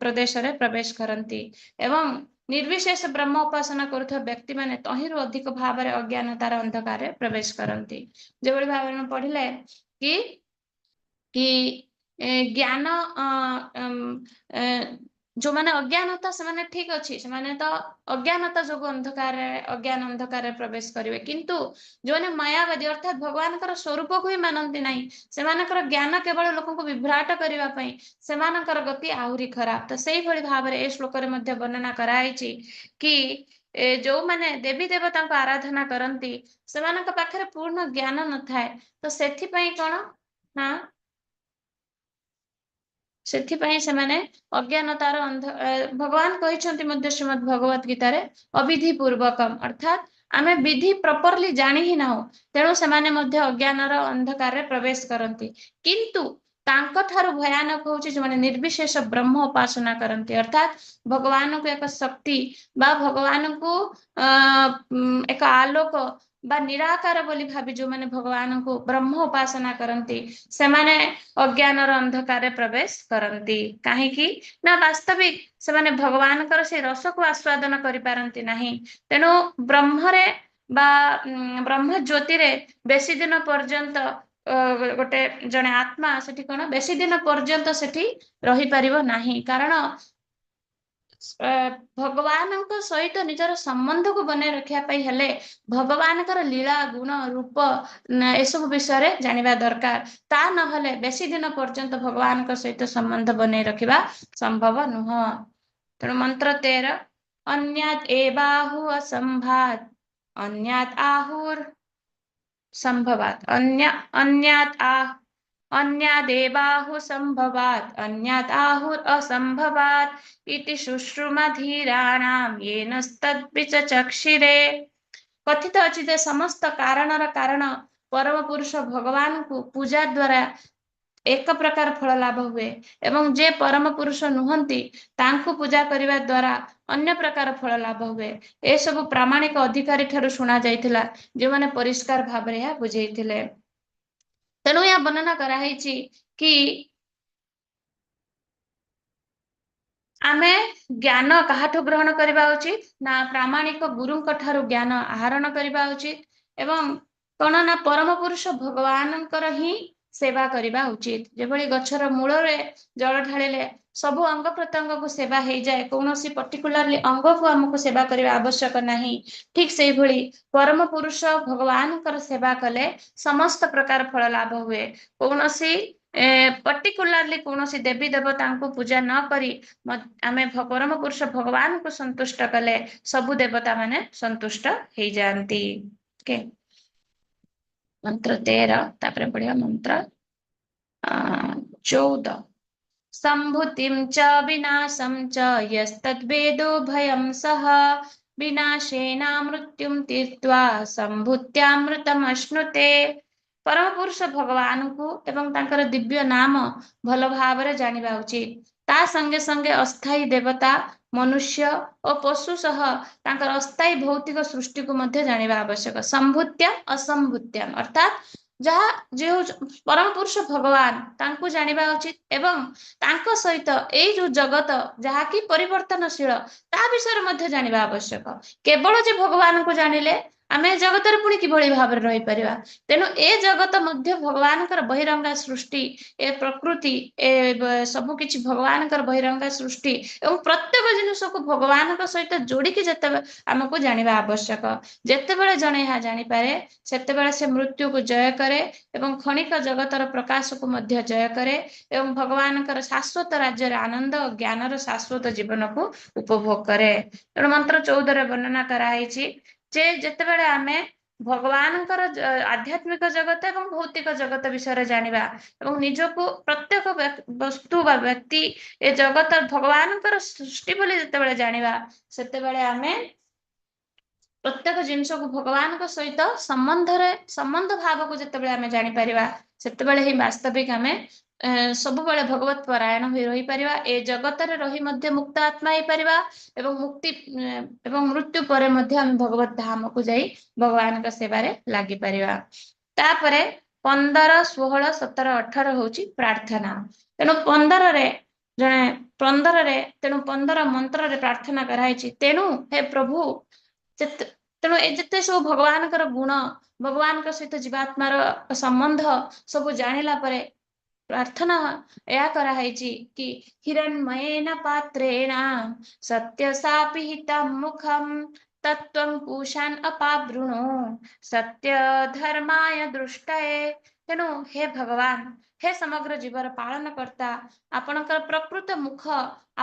ପ୍ରଦେଶରେ ପ୍ରବେଶ କରନ୍ତି ଏବଂ ନିର୍ବିଶେଷ ବ୍ରହ୍ମ ଉପାସନା କରୁଥିବା ବ୍ୟକ୍ତିମାନେ ତହିଁରୁ ଅଧିକ ଭାବରେ ଅଜ୍ଞାନତାର ଅନ୍ଧକାରରେ ପ୍ରବେଶ କରନ୍ତି। ଯେଭଳି ଭାବରେ ଆମେ ପଢିଲେ କି ଜ୍ଞାନ, ଯୋଉମାନେ ଅଜ୍ଞାନତା ସେମାନେ ଠିକ ଅଛି, ସେମାନେ ତ ଅଜ୍ଞାନତା ଯୋଗୁ ଅଜ୍ଞାନ ଅନ୍ଧକାରରେ ପ୍ରବେଶ କରିବେ। କିନ୍ତୁ ଯୋଉମାନେ ମାୟାବାଦୀ ଅର୍ଥାତ୍ ଭଗବାନଙ୍କର ସ୍ୱରୂପକୁ ହିଁ ମାନନ୍ତି ନାହିଁ, ସେମାନଙ୍କର ଜ୍ଞାନ କେବଳ ଲୋକଙ୍କୁ ବିଭ୍ରାଟ କରିବା ପାଇଁ, ସେମାନଙ୍କର ଗତି ଆହୁରି ଖରାପ। ତ ସେଇଭଳି ଭାବରେ ଏ ଶ୍ଲୋକରେ ମଧ୍ୟ ବର୍ଣ୍ଣନା କରାଯାଇଛି କି ଯୋଉମାନେ ଦେବୀ ଦେବତାଙ୍କୁ ଆରାଧନା କରନ୍ତି ସେମାନଙ୍କ ପାଖରେ ପୂର୍ଣ୍ଣ ଜ୍ଞାନ ନଥାଏ। ତ ସେଥିପାଇଁ କଣ ନା ସେଥିପାଇଁ ସେମାନେ ଅଜ୍ଞାନତାର ଅନ୍ଧ। ଭଗବାନ କହିଛନ୍ତି ମଧ୍ୟ ଶ୍ରୀମଦ୍ ଭଗବତ ଗୀତାରେ ଅବିଧି ପୂର୍ବକମ, ଅର୍ଥାତ୍ ଆମେ ବିଧି ପ୍ରପରଲି ଜାଣି ହିଁ ନାହୁଁ, ତେଣୁ ସେମାନେ ମଧ୍ୟ ଅଜ୍ଞାନର ଅନ୍ଧକାରରେ ପ୍ରବେଶ କରନ୍ତି। କିନ୍ତୁ ତାଙ୍କଠାରୁ ଭୟାନକ ହଉଛି ଯେଉଁମାନେ ନିର୍ବିଶେଷ ବ୍ରହ୍ମ ଉପାସନା କରନ୍ତି, ଅର୍ଥାତ୍ ଭଗବାନଙ୍କୁ ଏକ ଶକ୍ତି ବା ଭଗବାନଙ୍କୁ ଏକ ଆଲୋକ ବା ନିରାକାର ବୋଲି ଭାବି ଯୋଉମାନେ ଭଗବାନଙ୍କୁ ବ୍ରହ୍ମ ଉପାସନା କରନ୍ତି, ସେମାନେ ଅଜ୍ଞାନର ଅନ୍ଧକାରରେ ପ୍ରବେଶ କରନ୍ତି। କାହିଁକି ନା ବାସ୍ତବିକ ସେମାନେ ଭଗବାନଙ୍କର ସେଇ ରସକୁ ଆସ୍ୱାଦନ କରିପାରନ୍ତି ନାହିଁ। ତେଣୁ ବ୍ରହ୍ମରେ ବା ବ୍ରହ୍ମ ଜ୍ୟୋତିରେ ବେଶୀ ଦିନ ପର୍ଯ୍ୟନ୍ତ ଗୋଟେ ଜଣେ ଆତ୍ମା ସେଠି କଣ ବେଶୀ ଦିନ ପର୍ଯ୍ୟନ୍ତ ସେଠି ରହିପାରିବ ନାହିଁ, କାରଣ ଭଗବାନଙ୍କ ସହିତ ନିଜର ସମ୍ବନ୍ଧକୁ ବନାଇ ରଖିବା ପାଇଁ ହେଲେ ଭଗବାନଙ୍କର ଲୀଳା, ଗୁଣ, ରୂପ ଏସବୁ ବିଷୟରେ ଜାଣିବା ଦରକାର। ତା ନହେଲେ ବେଶୀ ଦିନ ପର୍ଯ୍ୟନ୍ତ ଭଗବାନଙ୍କ ସହିତ ସମ୍ବନ୍ଧ ବନେଇ ରଖିବା ସମ୍ଭବ ନୁହଁ। ତେଣୁ ମନ୍ତ୍ର 13, ଅନ୍ୟାତ୍ ଏବାହୁ ଅସମ୍ଭାତ ଅନ୍ୟାତ୍ ଆହୁର ସମ୍ଭବାତ ଅନ୍ୟାତ୍ अन्यादेवाहु संभवात् अन्यात् आहुर् असंभवात् इति शुश्रुमधीराणां येनस्तद्विचक्षिरे। କଥିତ ଅଛି ଯେ ସମସ୍ତ କାରଣର କାରଣ ପରମ ପୁରୁଷ ଭଗବାନଙ୍କୁ ପୂଜା ଦ୍ୱାରା ଏକ ପ୍ରକାର ଫଳ ଲାଭ ହୁଏ ଏବଂ ଯେ ପରମ ପୁରୁଷ ନୁହନ୍ତି ତାଙ୍କୁ ପୂଜା କରିବା ଦ୍ୱାରା ଅନ୍ୟ ପ୍ରକାର ଫଳ ଲାଭ ହୁଏ। ଏସବୁ ପ୍ରାମାଣିକ ଅଧିକାରୀ ଠାରୁ ଶୁଣା ଯାଇଥିଲା, ଯେଉଁମାନେ ପରିଷ୍କାର ଭାବରେ ଏହା ବୁଝେଇଥିଲେ। ତେଣୁ ଏହା ବର୍ଣ୍ଣନା କରାହେଇଛି କି ଆମେ ଜ୍ଞାନ କାହାଠୁ ଗ୍ରହଣ କରିବା ଉଚିତ ନା ପ୍ରାମାଣିକ ଗୁରୁଙ୍କ ଠାରୁ ଜ୍ଞାନ ଆହରଣ କରିବା ଉଚିତ ଏବଂ କଣ ନା ପରମ ପୁରୁଷ ଭଗବାନଙ୍କର ହିଁ ସେବା କରିବା ଉଚିତ। ଯେଭଳି ଗଛର ମୂଳରେ ଜଳ ଢାଳିଲେ ସବୁ ଅଙ୍ଗ ପ୍ରତ୍ୟଙ୍ଗକୁ ସେବା ହେଇଯାଏ, କୌଣସି ପର୍ଟିକୁଲାରଲି ଅଙ୍ଗକୁ ଆମକୁ ସେବା କରିବା ଆବଶ୍ୟକ ନାହିଁ, ଠିକ ସେଇଭଳି ପରମ ପୁରୁଷ ଭଗବାନଙ୍କର ସେବା କଲେ ସମସ୍ତ ପ୍ରକାର ଫଳ ଲାଭ ହୁଏ। କୌଣସି ପର୍ଟିକୁଲାରଲି କୌଣସି ଦେବୀ ଦେବତାଙ୍କୁ ପୂଜା ନ କରି ଆମେ ପରମ ପୁରୁଷ ଭଗବାନଙ୍କୁ ସନ୍ତୁଷ୍ଟ କଲେ ସବୁ ଦେବତା ମାନେ ସନ୍ତୁଷ୍ଟ ହେଇଯାଆନ୍ତି। ଓକେ, ମନ୍ତ୍ର 13, ତାପରେ ପଢିବା ମନ୍ତ୍ର 14। ସମ୍ଭୁତିಂ ଚ ବିନାଶಂ ଚ ୟସ୍ତଦ୍ବେଦୋ ଭୟଂ ସହ ବିନାଶେନା ମୃତ୍ୟୁಂ ତୀର୍ତ୍ୱା ସମ୍ଭୁତ୍ୟାମୃତମଶ୍ନୁତେ। ପରମ ପୁରୁଷ ଭଗବାନଙ୍କୁ ଏବଂ ତାଙ୍କର ଦିବ୍ୟ ନାମ ଭଲ ଭାବରେ ଜାଣିବା ଉଚିତ। ତା ସଙ୍ଗେ ସଙ୍ଗେ ଅସ୍ଥାୟୀ ଦେବତା, ମନୁଷ୍ୟ ଓ ପଶୁ ସହ ତାଙ୍କର ଅସ୍ଥାୟୀ ଭୌତିକ ସୃଷ୍ଟିକୁ ମଧ୍ୟ ଜାଣିବା ଆବଶ୍ୟକ। ସମ୍ଭୁତ୍ୟାମ ଅସମ୍ଭୁତ୍ୟାମ, ଅର୍ଥାତ୍ ଯାହା ଯେଉଁ ପରମ ପୁରୁଷ ଭଗବାନ ତାଙ୍କୁ ଜାଣିବା ଉଚିତ ଏବଂ ତାଙ୍କ ସହିତ ଏଇ ଯୋଉ ଜଗତ ଯାହାକି ପରିବର୍ତ୍ତନଶୀଳ ତା ବିଷୟରେ ମଧ୍ୟ ଜାଣିବା ଆବଶ୍ୟକ। କେବଳ ଯେ ଭଗବାନଙ୍କୁ ଜାଣିଲେ ଆମେ ଜଗତରେ ପୁଣି କିଭଳି ଭାବରେ ରହିପାରିବା? ତେଣୁ ଏ ଜଗତ ମଧ୍ୟ ଭଗବାନଙ୍କର ବହିରଙ୍ଗା ସୃଷ୍ଟି, ଏ ପ୍ରକୃତି, ଏ ସବୁ କିଛି ଭଗବାନଙ୍କର ବହିରଙ୍ଗା ସୃଷ୍ଟି ଏବଂ ପ୍ରତ୍ୟେକ ଜିନିଷକୁ ଭଗବାନଙ୍କ ସହିତ ଯୋଡ଼ିକି ଯେତେବେଳେ ଆମକୁ ଜାଣିବା ଆବଶ୍ୟକ। ଯେତେବେଳେ ଜଣେ ଏହା ଜାଣିପାରେ ସେତେବେଳେ ସେ ମୃତ୍ୟୁକୁ ଜୟ କରେ ଏବଂ ଖଣିକ ଜଗତର ପ୍ରକାଶକୁ ମଧ୍ୟ ଜୟ କରେ ଏବଂ ଭଗବାନଙ୍କର ଶାଶ୍ୱତ ରାଜ୍ୟରେ ଆନନ୍ଦ ଓ ଜ୍ଞାନର ଶାଶ୍ୱତ ଜୀବନକୁ ଉପଭୋଗ କରେ। ତେଣୁ ମନ୍ତ୍ର 14ରେ ବର୍ଣ୍ଣନା କରାହେଇଛି ଯେ ଯେତେବେଳେ ଆମେ ଭଗବାନଙ୍କର ଆଧ୍ୟାତ୍ମିକ ଜଗତ ଏବଂ ଭୌତିକ ଜଗତ ବିଷୟରେ ଜାଣିବା ଏବଂ ନିଜକୁ ପ୍ରତ୍ୟେକ ବସ୍ତୁ ବା ବ୍ୟକ୍ତି ଏ ଜଗତ ଭଗବାନଙ୍କର ସୃଷ୍ଟି ବୋଲି ଯେତେବେଳେ ଜାଣିବା, ସେତେବେଳେ ଆମେ ପ୍ରତ୍ୟେକ ଜିନିଷକୁ ଭଗବାନଙ୍କ ସହିତ ସମ୍ବନ୍ଧ ଭାବକୁ ଯେତେବେଳେ ଆମେ ଜାଣିପାରିବା, ସେତେବେଳେ ହିଁ ବାସ୍ତବିକ ଆମେ ସବୁବେଳେ ଭଗବତ ପରାୟଣ ହୋଇ ରହିପାରିବା। ଏ ଜଗତରେ ରହି ମଧ୍ୟ ମୁକ୍ତ ଆତ୍ମା ହେଇପାରିବା ଏବଂ ମୁକ୍ତି ଏବଂ ମୃତ୍ୟୁ ପରେ ମଧ୍ୟ ଆମେ ଭଗବତ ଧାମକୁ ଯାଇ ଭଗବାନଙ୍କ ସେବାରେ ଲାଗିପାରିବା। ତାପରେ 15, 16, 17, 18 ହଉଛି ପ୍ରାର୍ଥନା। ତେଣୁ ପନ୍ଦରରେ ଜଣେ ପନ୍ଦରରେ ତେଣୁ 15 ମନ୍ତ୍ରରେ ପ୍ରାର୍ଥନା କରାହେଇଛି। ତେଣୁ ହେ ପ୍ରଭୁ, ତେଣୁ ଏ ଯେତେ ସବୁ ଭଗବାନଙ୍କର ଗୁଣ, ଭଗବାନଙ୍କ ସହିତ ଜୀବାତ୍ମାର ସମ୍ବନ୍ଧ ସବୁ ଜାଣିଲା ପରେ ପ୍ରାର୍ଥନା ଏହା କରାହେଇଛି କି ହିରଣ୍ମୟେନ ପାତ୍ରେଣ ସତ୍ୟ ସାପିହିତಂ ମୁଖಂ ତତ୍ତ୍ୱଂ ପୁଷାନ୍ ଅପାବୃଣୁ ସତ୍ୟ ଧର୍ମାୟ ଦୃଷ୍ଟଏ। ତେଣୁ ହେ ଭଗବାନ, ହେ ସମଗ୍ର ଜୀବର ପାଳନକର୍ତ୍ତା, ଆପଣଙ୍କର ପ୍ରକୃତ ମୁଖ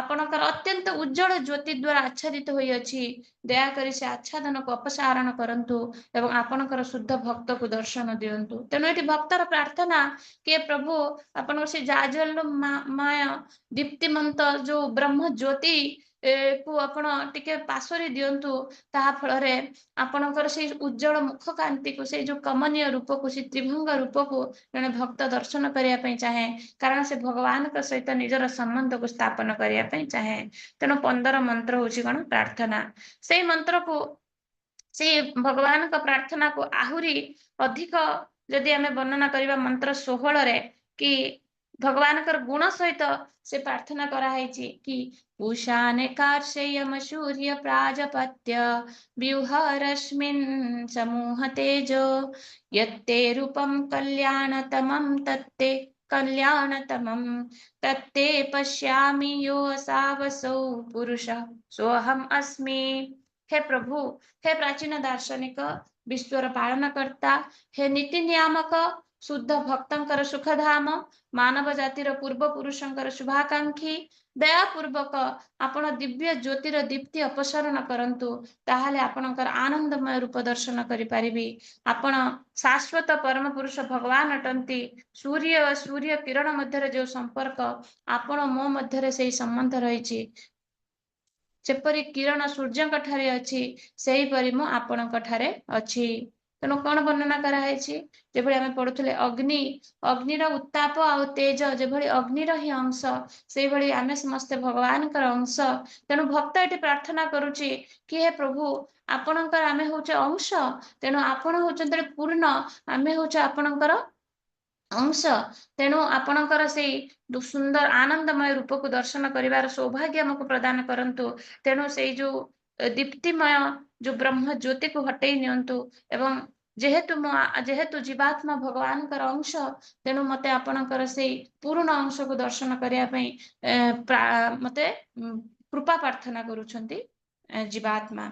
ଆପଣଙ୍କର ଅତ୍ୟନ୍ତ ଉଜ୍ଜଳ ଜ୍ୟୋତି ଦ୍ୱାରା ଆଚ୍ଛାଦିତ ହୋଇଅଛି। ଦୟାକରି ସେ ଆଚ୍ଛାଦନକୁ ଅପସାରଣ କରନ୍ତୁ ଏବଂ ଆପଣଙ୍କର ଶୁଦ୍ଧ ଭକ୍ତକୁ ଦର୍ଶନ ଦିଅନ୍ତୁ। ତେଣୁ ଏଠି ଭକ୍ତର ପ୍ରାର୍ଥନା କି ପ୍ରଭୁ, ଆପଣଙ୍କର ସେ ଜାଜ୍ୱଲ୍ୟମୟ ଦୀପ୍ତିମନ୍ତ ଯୋଉ ବ୍ରହ୍ମ ଜ୍ୟୋତି କୁ ଆପଣ ଟିକେ ପାଶୋରି ଦିଅନ୍ତୁ, ତାହା ଫଳରେ ଆପଣଙ୍କର ସେଇ ଉଜ୍ଜଳ ମୁଖ କାନ୍ତିକୁ, ସେଇ ଯୋଉ କମନୀୟ ରୂପକୁ, ସେଇ ତ୍ରିଭଙ୍ଗ ରୂପକୁ ଜଣେ ଭକ୍ତ ଦର୍ଶନ କରିବା ପାଇଁ ଚାହେଁ, କାରଣ ସେ ଭଗବାନଙ୍କ ସହିତ ନିଜର ସମ୍ବନ୍ଧକୁ ସ୍ଥାପନ କରିବା ପାଇଁ ଚାହେଁ। ତେଣୁ 15 ମନ୍ତ୍ର ହଉଛି କଣ? ପ୍ରାର୍ଥନା। ସେଇ ମନ୍ତ୍ରକୁ, ସେଇ ଭଗବାନଙ୍କ ପ୍ରାର୍ଥନାକୁ ଆହୁରି ଅଧିକ ଯଦି ଆମେ ବର୍ଣ୍ଣନା କରିବା ମନ୍ତ୍ର 16ରେ କି ଭଗବାନଙ୍କର ଗୁଣ ସହିତ ସେ ପ୍ରାର୍ଥନା କରାହେଇଛି କି ଉଷାନେ କାର୍ଷେୟମ ସୂର୍ଯ୍ୟ ପ୍ରାଜପତ୍ୟ ବ୍ୟୁହ ରଶ୍ମିନ୍ ସମୂହ ତେଜୋ यत्ते रूपं कल्याणतमं तत्ते कल्याणतमं तत्ते पश्यामि यो असावसौ पुरुष सोऽहम् अस्मि। ହେ ପ୍ରଭୁ, ହେ ପ୍ରାଚୀନ ଦାର୍ଶନିକ, ବିଶ୍ୱର ପାଳନକର୍ତ୍ତା, ହେ ନୀତି ନିୟାମକ, ଶୁଦ୍ଧ ଭକ୍ତଙ୍କର ସୁଖଧାମ, ମାନବ ଜାତିର ପୂର୍ବ ପୁରୁଷଙ୍କର ଶୁଭାକାଂକ୍ଷୀ, ଦୟାପୂର୍ବକ ଆପଣ ଦିବ୍ୟ ଜ୍ୟୋତିର ଦୀପ୍ତି ଅପସରଣ କରନ୍ତୁ, ତାହେଲେ ଆପଣଙ୍କର ଆନନ୍ଦମୟ ରୂପ ଦର୍ଶନ କରିପାରିବି। ଆପଣ ଶାଶ୍ୱତ ପରମ ପୁରୁଷ ଭଗବାନ ଅଟନ୍ତି। ସୂର୍ଯ୍ୟ ଓ ସୂର୍ଯ୍ୟ କିରଣ ମଧ୍ୟରେ ଯୋଉ ସମ୍ପର୍କ, ଆପଣ ମୋ ମଧ୍ୟରେ ସେଇ ସମ୍ବନ୍ଧ ରହିଛି। ଯେପରି କିରଣ ସୂର୍ଯ୍ୟଙ୍କ ଠାରେ ଅଛି, ସେହିପରି ମୁଁ ଆପଣଙ୍କ ଠାରେ ଅଛି। ତେଣୁ କଣ ବର୍ଣ୍ଣନା କରାହେଇଛି? ଯେଭଳି ଆମେ ପଢୁଥିଲେ ଅଗ୍ନିର ଉତ୍ତାପ ଆଉ ତେଜ ଯେଭଳି ଅଗ୍ନିର ହିଁ ଅଂଶ, ସେଇଭଳି ଆମେ ସମସ୍ତେ ଭଗବାନଙ୍କର ଅଂଶ। ତେଣୁ ଭକ୍ତ ଏଠି ପ୍ରାର୍ଥନା କରୁଛି କି ହେ ପ୍ରଭୁ, ଆପଣଙ୍କର ଆମେ ହଉଛେ ଅଂଶ। ତେଣୁ ଆପଣ ହଉଛନ୍ତି ପୂର୍ଣ୍ଣ, ଆମେ ହଉଛେ ଆପଣଙ୍କର ଅଂଶ। ତେଣୁ ଆପଣଙ୍କର ସେଇ ସୁନ୍ଦର ଆନନ୍ଦମୟ ରୂପକୁ ଦର୍ଶନ କରିବାର ସୌଭାଗ୍ୟ ଆମକୁ ପ୍ରଦାନ କରନ୍ତୁ। ତେଣୁ ସେଇ ଯୋଉ ଦୀପ୍ତିମୟ ଯୋଉ ବ୍ରହ୍ମ ଜ୍ୟୋତିକୁ ହଟେଇ ନିଅନ୍ତୁ ଏବଂ ଯେହେତୁ ଜୀବାତ୍ମା ଭଗବାନଙ୍କର ଅଂଶ, ତେଣୁ ମତେ ଆପଣଙ୍କର ସେଇ ପୂର୍ଣ୍ଣ ଅଂଶକୁ ଦର୍ଶନ କରିବା ପାଇଁ ମତେ କୃପା ପ୍ରାର୍ଥନା କରୁଛନ୍ତି ଜୀବାତ୍ମା।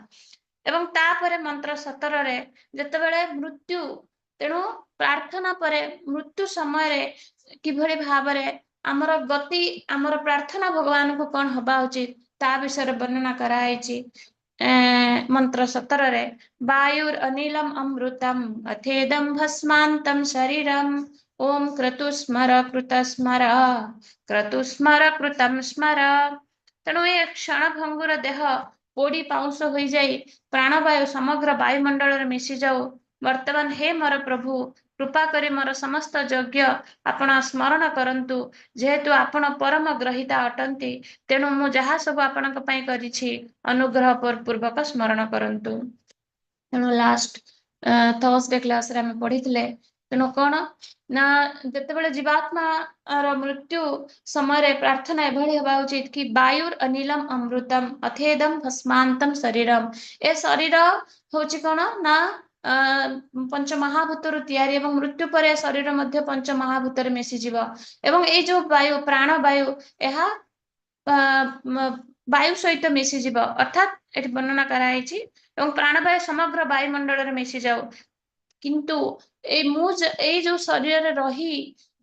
ଏବଂ ତାପରେ ମନ୍ତ୍ର 17ରେ ଯେତେବେଳେ ମୃତ୍ୟୁ, ତେଣୁ ପ୍ରାର୍ଥନା ପରେ ମୃତ୍ୟୁ ସମୟରେ କିଭଳି ଭାବରେ ଆମର ଗତି, ଆମର ପ୍ରାର୍ଥନା ଭଗବାନଙ୍କୁ କଣ ହବା ଉଚିତ, ତା ବିଷୟରେ ବର୍ଣ୍ଣନା କରାହେଇଛି ମନ୍ତ୍ର 17ରେ। ବାୟୁର ଅନିଲମ ଅମୃତମ ଅଥେଦମ ଭସ୍ମାନ୍ତମ ଶରୀରମ ଓମ କ୍ରତୁ ସ୍ମର କୃତ ସ୍ମର କ୍ରତୁ ସ୍ମର କୃତମ ସ୍ମର। ତେଣୁ ଏ କ୍ଷଣ ଭଙ୍ଗୁର ଦେହ ପୋଡି ପାଉଁଶ ହୋଇଯାଇ ପ୍ରାଣବାୟୁ ସମଗ୍ର ବାୟୁମଣ୍ଡଳରେ ମିଶିଯାଉ। ବର୍ତ୍ତମାନ ହେ ମୋର ପ୍ରଭୁ, କୃପା କରି ମୋର ସମସ୍ତ ଯଜ୍ଞ ଆପଣ ସ୍ମରଣ କରନ୍ତୁ। ଯେହେତୁ ଆପଣ ପରମ ଗ୍ରହୀତା ଅଟନ୍ତି, ତେଣୁ ମୁଁ ଯାହା ସବୁ ଆପଣଙ୍କ ପାଇଁ କରିଛି ଅନୁଗ୍ରହ ପୂର୍ବକ ସ୍ମରଣ କରନ୍ତୁ। ତେଣୁ ଲାଷ୍ଟ ଥର୍ସଡେ କ୍ଲାସରେ ଆମେ ପଢିଥିଲେ। ତେଣୁ କଣ ନା ଯେତେବେଳେ ଜୀବାତ୍ମାର ମୃତ୍ୟୁ ସମୟରେ ପ୍ରାର୍ଥନା ଏଭଳି ହେବା ଉଚିତ କି ବାୟୁର ଅନିଲମ ଅମୃତମ ଅଥେଦମ ଭସ୍ମାନ୍ତମ ଶରୀରମ। ଏ ଶରୀର ହଉଛି କଣ ନା ପଞ୍ଚ ମହାଭୂତରୁ ତିଆରି ଏବଂ ମୃତ୍ୟୁ ପରେ ଶରୀର ମଧ୍ୟ ପଞ୍ଚ ମହାଭୂତରେ ମିଶିଯିବ। ଏବଂ ଏଇ ଯୋଉ ବାୟୁ, ପ୍ରାଣ ବାୟୁ, ଏହା ବାୟୁ ସହିତ ମିଶିଯିବ। ଅର୍ଥାତ୍ ଏଠି ବର୍ଣ୍ଣନା କରାଯାଇଛି ଏବଂ ପ୍ରାଣବାୟୁ ସମଗ୍ର ବାୟୁମଣ୍ଡଳରେ ମିଶିଯାଉ, କିନ୍ତୁ ଏଇ ମୁଁ ଏଇ ଯୋଉ ଶରୀରରେ ରହି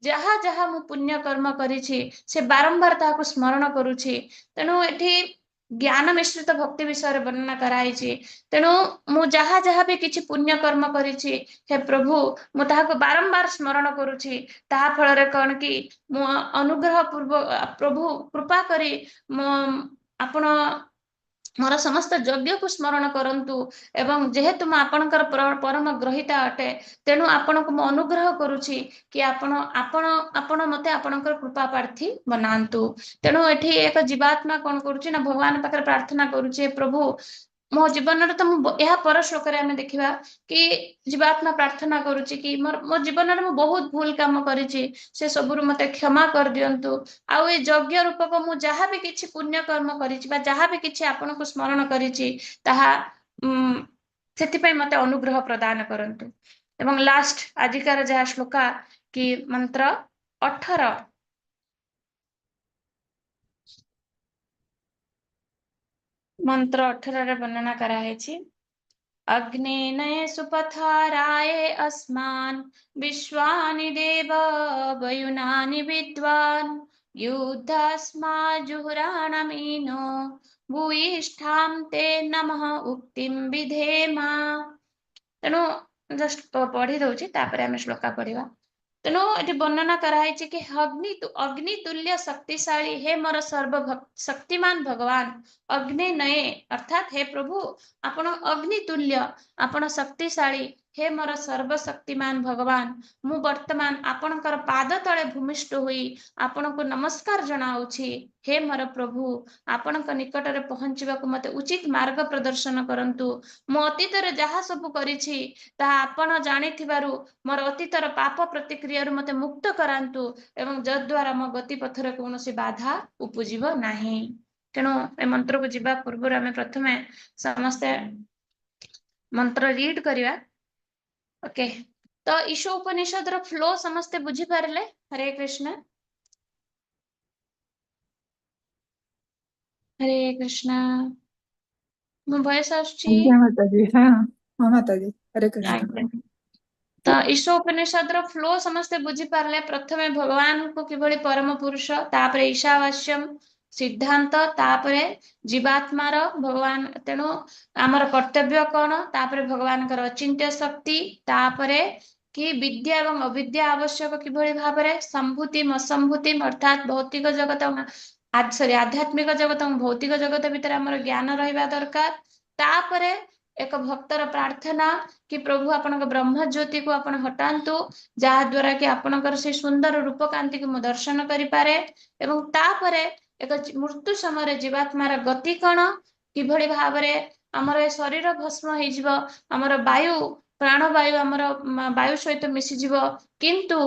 ଯାହା ଯାହା ମୁଁ ପୁଣ୍ୟ କର୍ମ କରିଛି, ସେ ବାରମ୍ବାର ତାହାକୁ ସ୍ମରଣ କରୁଛି। ତେଣୁ ଏଠି ଜ୍ଞାନ ମିଶ୍ରିତ ଭକ୍ତି ବିଷୟରେ ବର୍ଣ୍ଣନା କରାହେଇଛି। ତେଣୁ ମୁଁ ଯାହା ଯାହା ବି କିଛି ପୁଣ୍ୟ କର୍ମ କରିଛି, ହେ ପ୍ରଭୁ, ମୁଁ ତାହାକୁ ବାରମ୍ବାର ସ୍ମରଣ କରୁଛି। ତାହା ଫଳରେ କଣ କି ମୁଁ ଅନୁଗ୍ରହ ପୂର୍ବ ପ୍ରଭୁ କୃପା କରି ମୁଁ ଆପଣ ମୋର ସମସ୍ତ ଯଜ୍ଞକୁ ସ୍ମରଣ କରନ୍ତୁ ଏବଂ ଯେହେତୁ ମୁଁ ଆପଣଙ୍କର ପରମ ଗ୍ରହୀତା ଅଟେ, ତେଣୁ ଆପଣଙ୍କୁ ମୁଁ ଅନୁଗ୍ରହ କରୁଛି କି ଆପଣ ମତେ ଆପଣଙ୍କର କୃପା ପ୍ରାର୍ଥୀ ବନାନ୍ତୁ। ତେଣୁ ଏଠି ଏକ ଜୀବାତ୍ମା କଣ କରୁଛି ନା ଭଗବାନ ପାଖରେ ପ୍ରାର୍ଥନା କରୁଛି, ହେ ପ୍ରଭୁ, ମୋ ଜୀବନରେ ତ ମୁଁ ଏହା ପର ଶ୍ଲୋକରେ ଆମେ ଦେଖିବା କି ଜୀବାତ୍ମା ପ୍ରାର୍ଥନା କରୁଛି କି ମୋ ଜୀବନରେ ମୁଁ ବହୁତ ଭୁଲ କାମ କରିଛି, ସେ ସବୁରୁ ମତେ କ୍ଷମା କରିଦିଅନ୍ତୁ। ଆଉ ଏ ଯଜ୍ଞ ରୂପକ ମୁଁ ଯାହା ବି କିଛି ପୁଣ୍ୟ କର୍ମ କରିଛି ବା ଯାହା ବି କିଛି ଆପଣଙ୍କୁ ସ୍ମରଣ କରିଛି, ତାହା ସେଥିପାଇଁ ମତେ ଅନୁଗ୍ରହ ପ୍ରଦାନ କରନ୍ତୁ। ଏବଂ ଲାଷ୍ଟ ଆଜିକାର ଯାହା ଶ୍ଲୋକା କି ମନ୍ତ୍ର 18, ମନ୍ତ୍ର 18ରେ ବର୍ଣ୍ଣନା କରାହେଇଛି ଅଗ୍ନିନୟ ସୁପଥାରାୟ ଅସ୍ମାନ୍ ବିଶ୍ୱାନି ଦେବ ବୟୁନାନି ବିଦ୍ୱାନ୍ ୟୁଦ୍ଧସ୍ମାଜୁହୁରାଣମୀनो ଭୂୟିଷ୍ଠାಂ ତେ ନମଃ ଉକ୍ତିಂ ବିଧେମା। ତେଣୁ ଜଷ୍ଟ ପଢି ଦଉଛି, ତାପରେ ଆମେ ଶ୍ଲୋକା ପଢିବା। ତେଣୁ ଏଠି ବର୍ଣ୍ଣନା କରାହେଇଛି କି ଅଗ୍ନି ତୁଲ୍ୟ ଶକ୍ତିଶାଳୀ ହେ ମୋର ସର୍ବ ଶକ୍ତିମାନ ଭଗବାନ। ଅଗ୍ନି ନୟେ ଅର୍ଥାତ୍ ହେ ପ୍ରଭୁ, ଆପଣ ଅଗ୍ନି ତୁଲ୍ୟ, ଆପଣ ଶକ୍ତିଶାଳୀ। ହେ ମୋର ସର୍ବଶକ୍ତିମାନ ଭଗବାନ, ମୁଁ ବର୍ତ୍ତମାନ ଆପଣଙ୍କର ପାଦ ତଳେ ଭୂମିଷ୍ଠ ହୋଇ ଆପଣଙ୍କୁ ନମସ୍କାର ଜଣାଉଛି। ହେ ମୋର ପ୍ରଭୁ, ଆପଣଙ୍କ ନିକଟରେ ପହଞ୍ଚିବାକୁ ମତେ ଉଚିତ ମାର୍ଗ ପ୍ରଦର୍ଶନ କରନ୍ତୁ। ମୁଁ ଅତୀତରେ ଯାହା ସବୁ କରିଛି ତାହା ଆପଣ ଜାଣିଥିବାରୁ ମୋର ଅତୀତର ପାପ ପ୍ରତିକ୍ରିୟାରୁ ମତେ ମୁକ୍ତ କରାନ୍ତୁ ଏବଂ ଯଦ୍ୱାରା ମୋ ଗତିପଥରେ କୌଣସି ବାଧା ଉପୁଜିବ ନାହିଁ। ତେଣୁ ଏ ମନ୍ତ୍ରକୁ ଯିବା ପୂର୍ବରୁ ଆମେ ପ୍ରଥମେ ସମସ୍ତେ ମନ୍ତ୍ର ରିଡ୍ କରିବା। ଓକେ, ତ ଈଶ ଉପନିଷଦର ଫ୍ଲୋ ସମସ୍ତେ ବୁଝିପାରିଲେ? ହରେ କୃଷ୍ଣ, ହରେ କୃଷ୍ଣ। ମୋ ଭଏସ ଆସୁଛି? ଆଜ୍ଞା ମାତାଜୀ, ହଁ ହଁ ମାତାଜୀ, ହରେ କୃଷ୍ଣ। ଆଜ୍ଞା। ତ ଈଶ ଉପନିଷଦର ଫ୍ଲୋ ସମସ୍ତେ ବୁଝିପାରିଲେ? ପ୍ରଥମେ ଭଗବାନଙ୍କୁ କିଭଳି ପରମ ପୁରୁଷ, ତାପରେ ଈଶାବାସ୍ୟମ ସିଦ୍ଧାନ୍ତ, ତାପରେ ଜୀବାତ୍ମାର ଭଗବାନ, ତେଣୁ ଆମର କର୍ତ୍ତବ୍ୟ କଣ, ତାପରେ ଭଗବାନଙ୍କର ଅଚିନ୍ତ୍ୟ ଶକ୍ତି, ତାପରେ କି ବିଦ୍ୟା ଏବଂ ଅବିଦ୍ୟା ଆବଶ୍ୟକ କିଭଳି ଭାବରେ, ସମ୍ଭୂତି ଅସମ୍ଭୂତି ଅର୍ଥାତ୍ ଭୌତିକ ଜଗତ, ସରି ଆଧ୍ୟାତ୍ମିକ ଜଗତ ଏବଂ ଭୌତିକ ଜଗତ ଭିତରେ ଆମର ଜ୍ଞାନ ରହିବା ଦରକାର। ତାପରେ ଏକ ଭକ୍ତର ପ୍ରାର୍ଥନା କି ପ୍ରଭୁ ଆପଣଙ୍କ ବ୍ରହ୍ମ ଜ୍ୟୋତିକୁ ଆପଣ ହଟାନ୍ତୁ, ଯାହା ଦ୍ୱାରା କି ଆପଣଙ୍କର ସେଇ ସୁନ୍ଦର ରୂପକାନ୍ତିକୁ ମୁଁ ଦର୍ଶନ କରିପାରେ। ଏବଂ ତାପରେ ଏକ ମୃତ୍ୟୁ ସମୟରେ ଜୀବାତ୍ମାର ଗତି କଣ, କିଭଳି ଭାବରେ ଆମର ଏ ଶରୀର ଭସ୍ମ ହେଇଯିବ, ଆମର ବାୟୁ ପ୍ରାଣବାୟୁ ଆମର ବାୟୁ ସହିତ ମିଶିଯିବ, କିନ୍ତୁ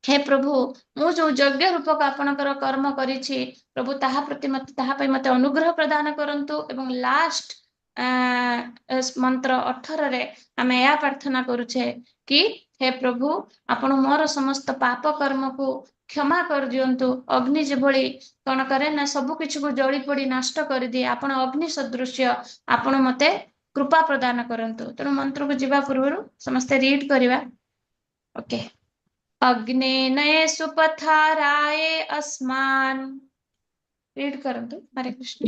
ହେ ପ୍ରଭୁ ମୁଁ ଯୋଉ ଯଜ୍ଞ ରୂପକ ଆପଣଙ୍କର କର୍ମ କରିଛି ପ୍ରଭୁ ତାହା ପ୍ରତି ମତେ, ତାହା ପାଇଁ ମତେ ଅନୁଗ୍ରହ ପ୍ରଦାନ କରନ୍ତୁ। ଏବଂ ଲାଷ୍ଟ ମନ୍ତ୍ର 18ରେ ଆମେ ଏହା ପ୍ରାର୍ଥନା କରୁଛେ କି ହେ ପ୍ରଭୁ ଆପଣ ମୋର ସମସ୍ତ ପାପ କର୍ମକୁ କ୍ଷମା କରିଦିଅନ୍ତୁ। ଅଗ୍ନି ଯେଭଳି କଣ କରେ ନା ସବୁ କିଛିକୁ ଜଳି ପୋଡି ନଷ୍ଟ କରିଦିଏ, ଆପଣ ଅଗ୍ନି ସଦୃଶ୍ୟ, ଆପଣ ମତେ କୃପା ପ୍ରଦାନ କରନ୍ତୁ। ତେଣୁ ମନ୍ତ୍ରକୁ ଯିବା ପୂର୍ବରୁ ସମସ୍ତେ ରିଡ୍ କରିବା। ଓକେ। ଅଗ୍ନେ ନୟେ ସୁପଥାରାଏ ଅସ୍ମାନ, ରିଡ୍ କରନ୍ତୁ। ହରେ କୃଷ୍ଣ।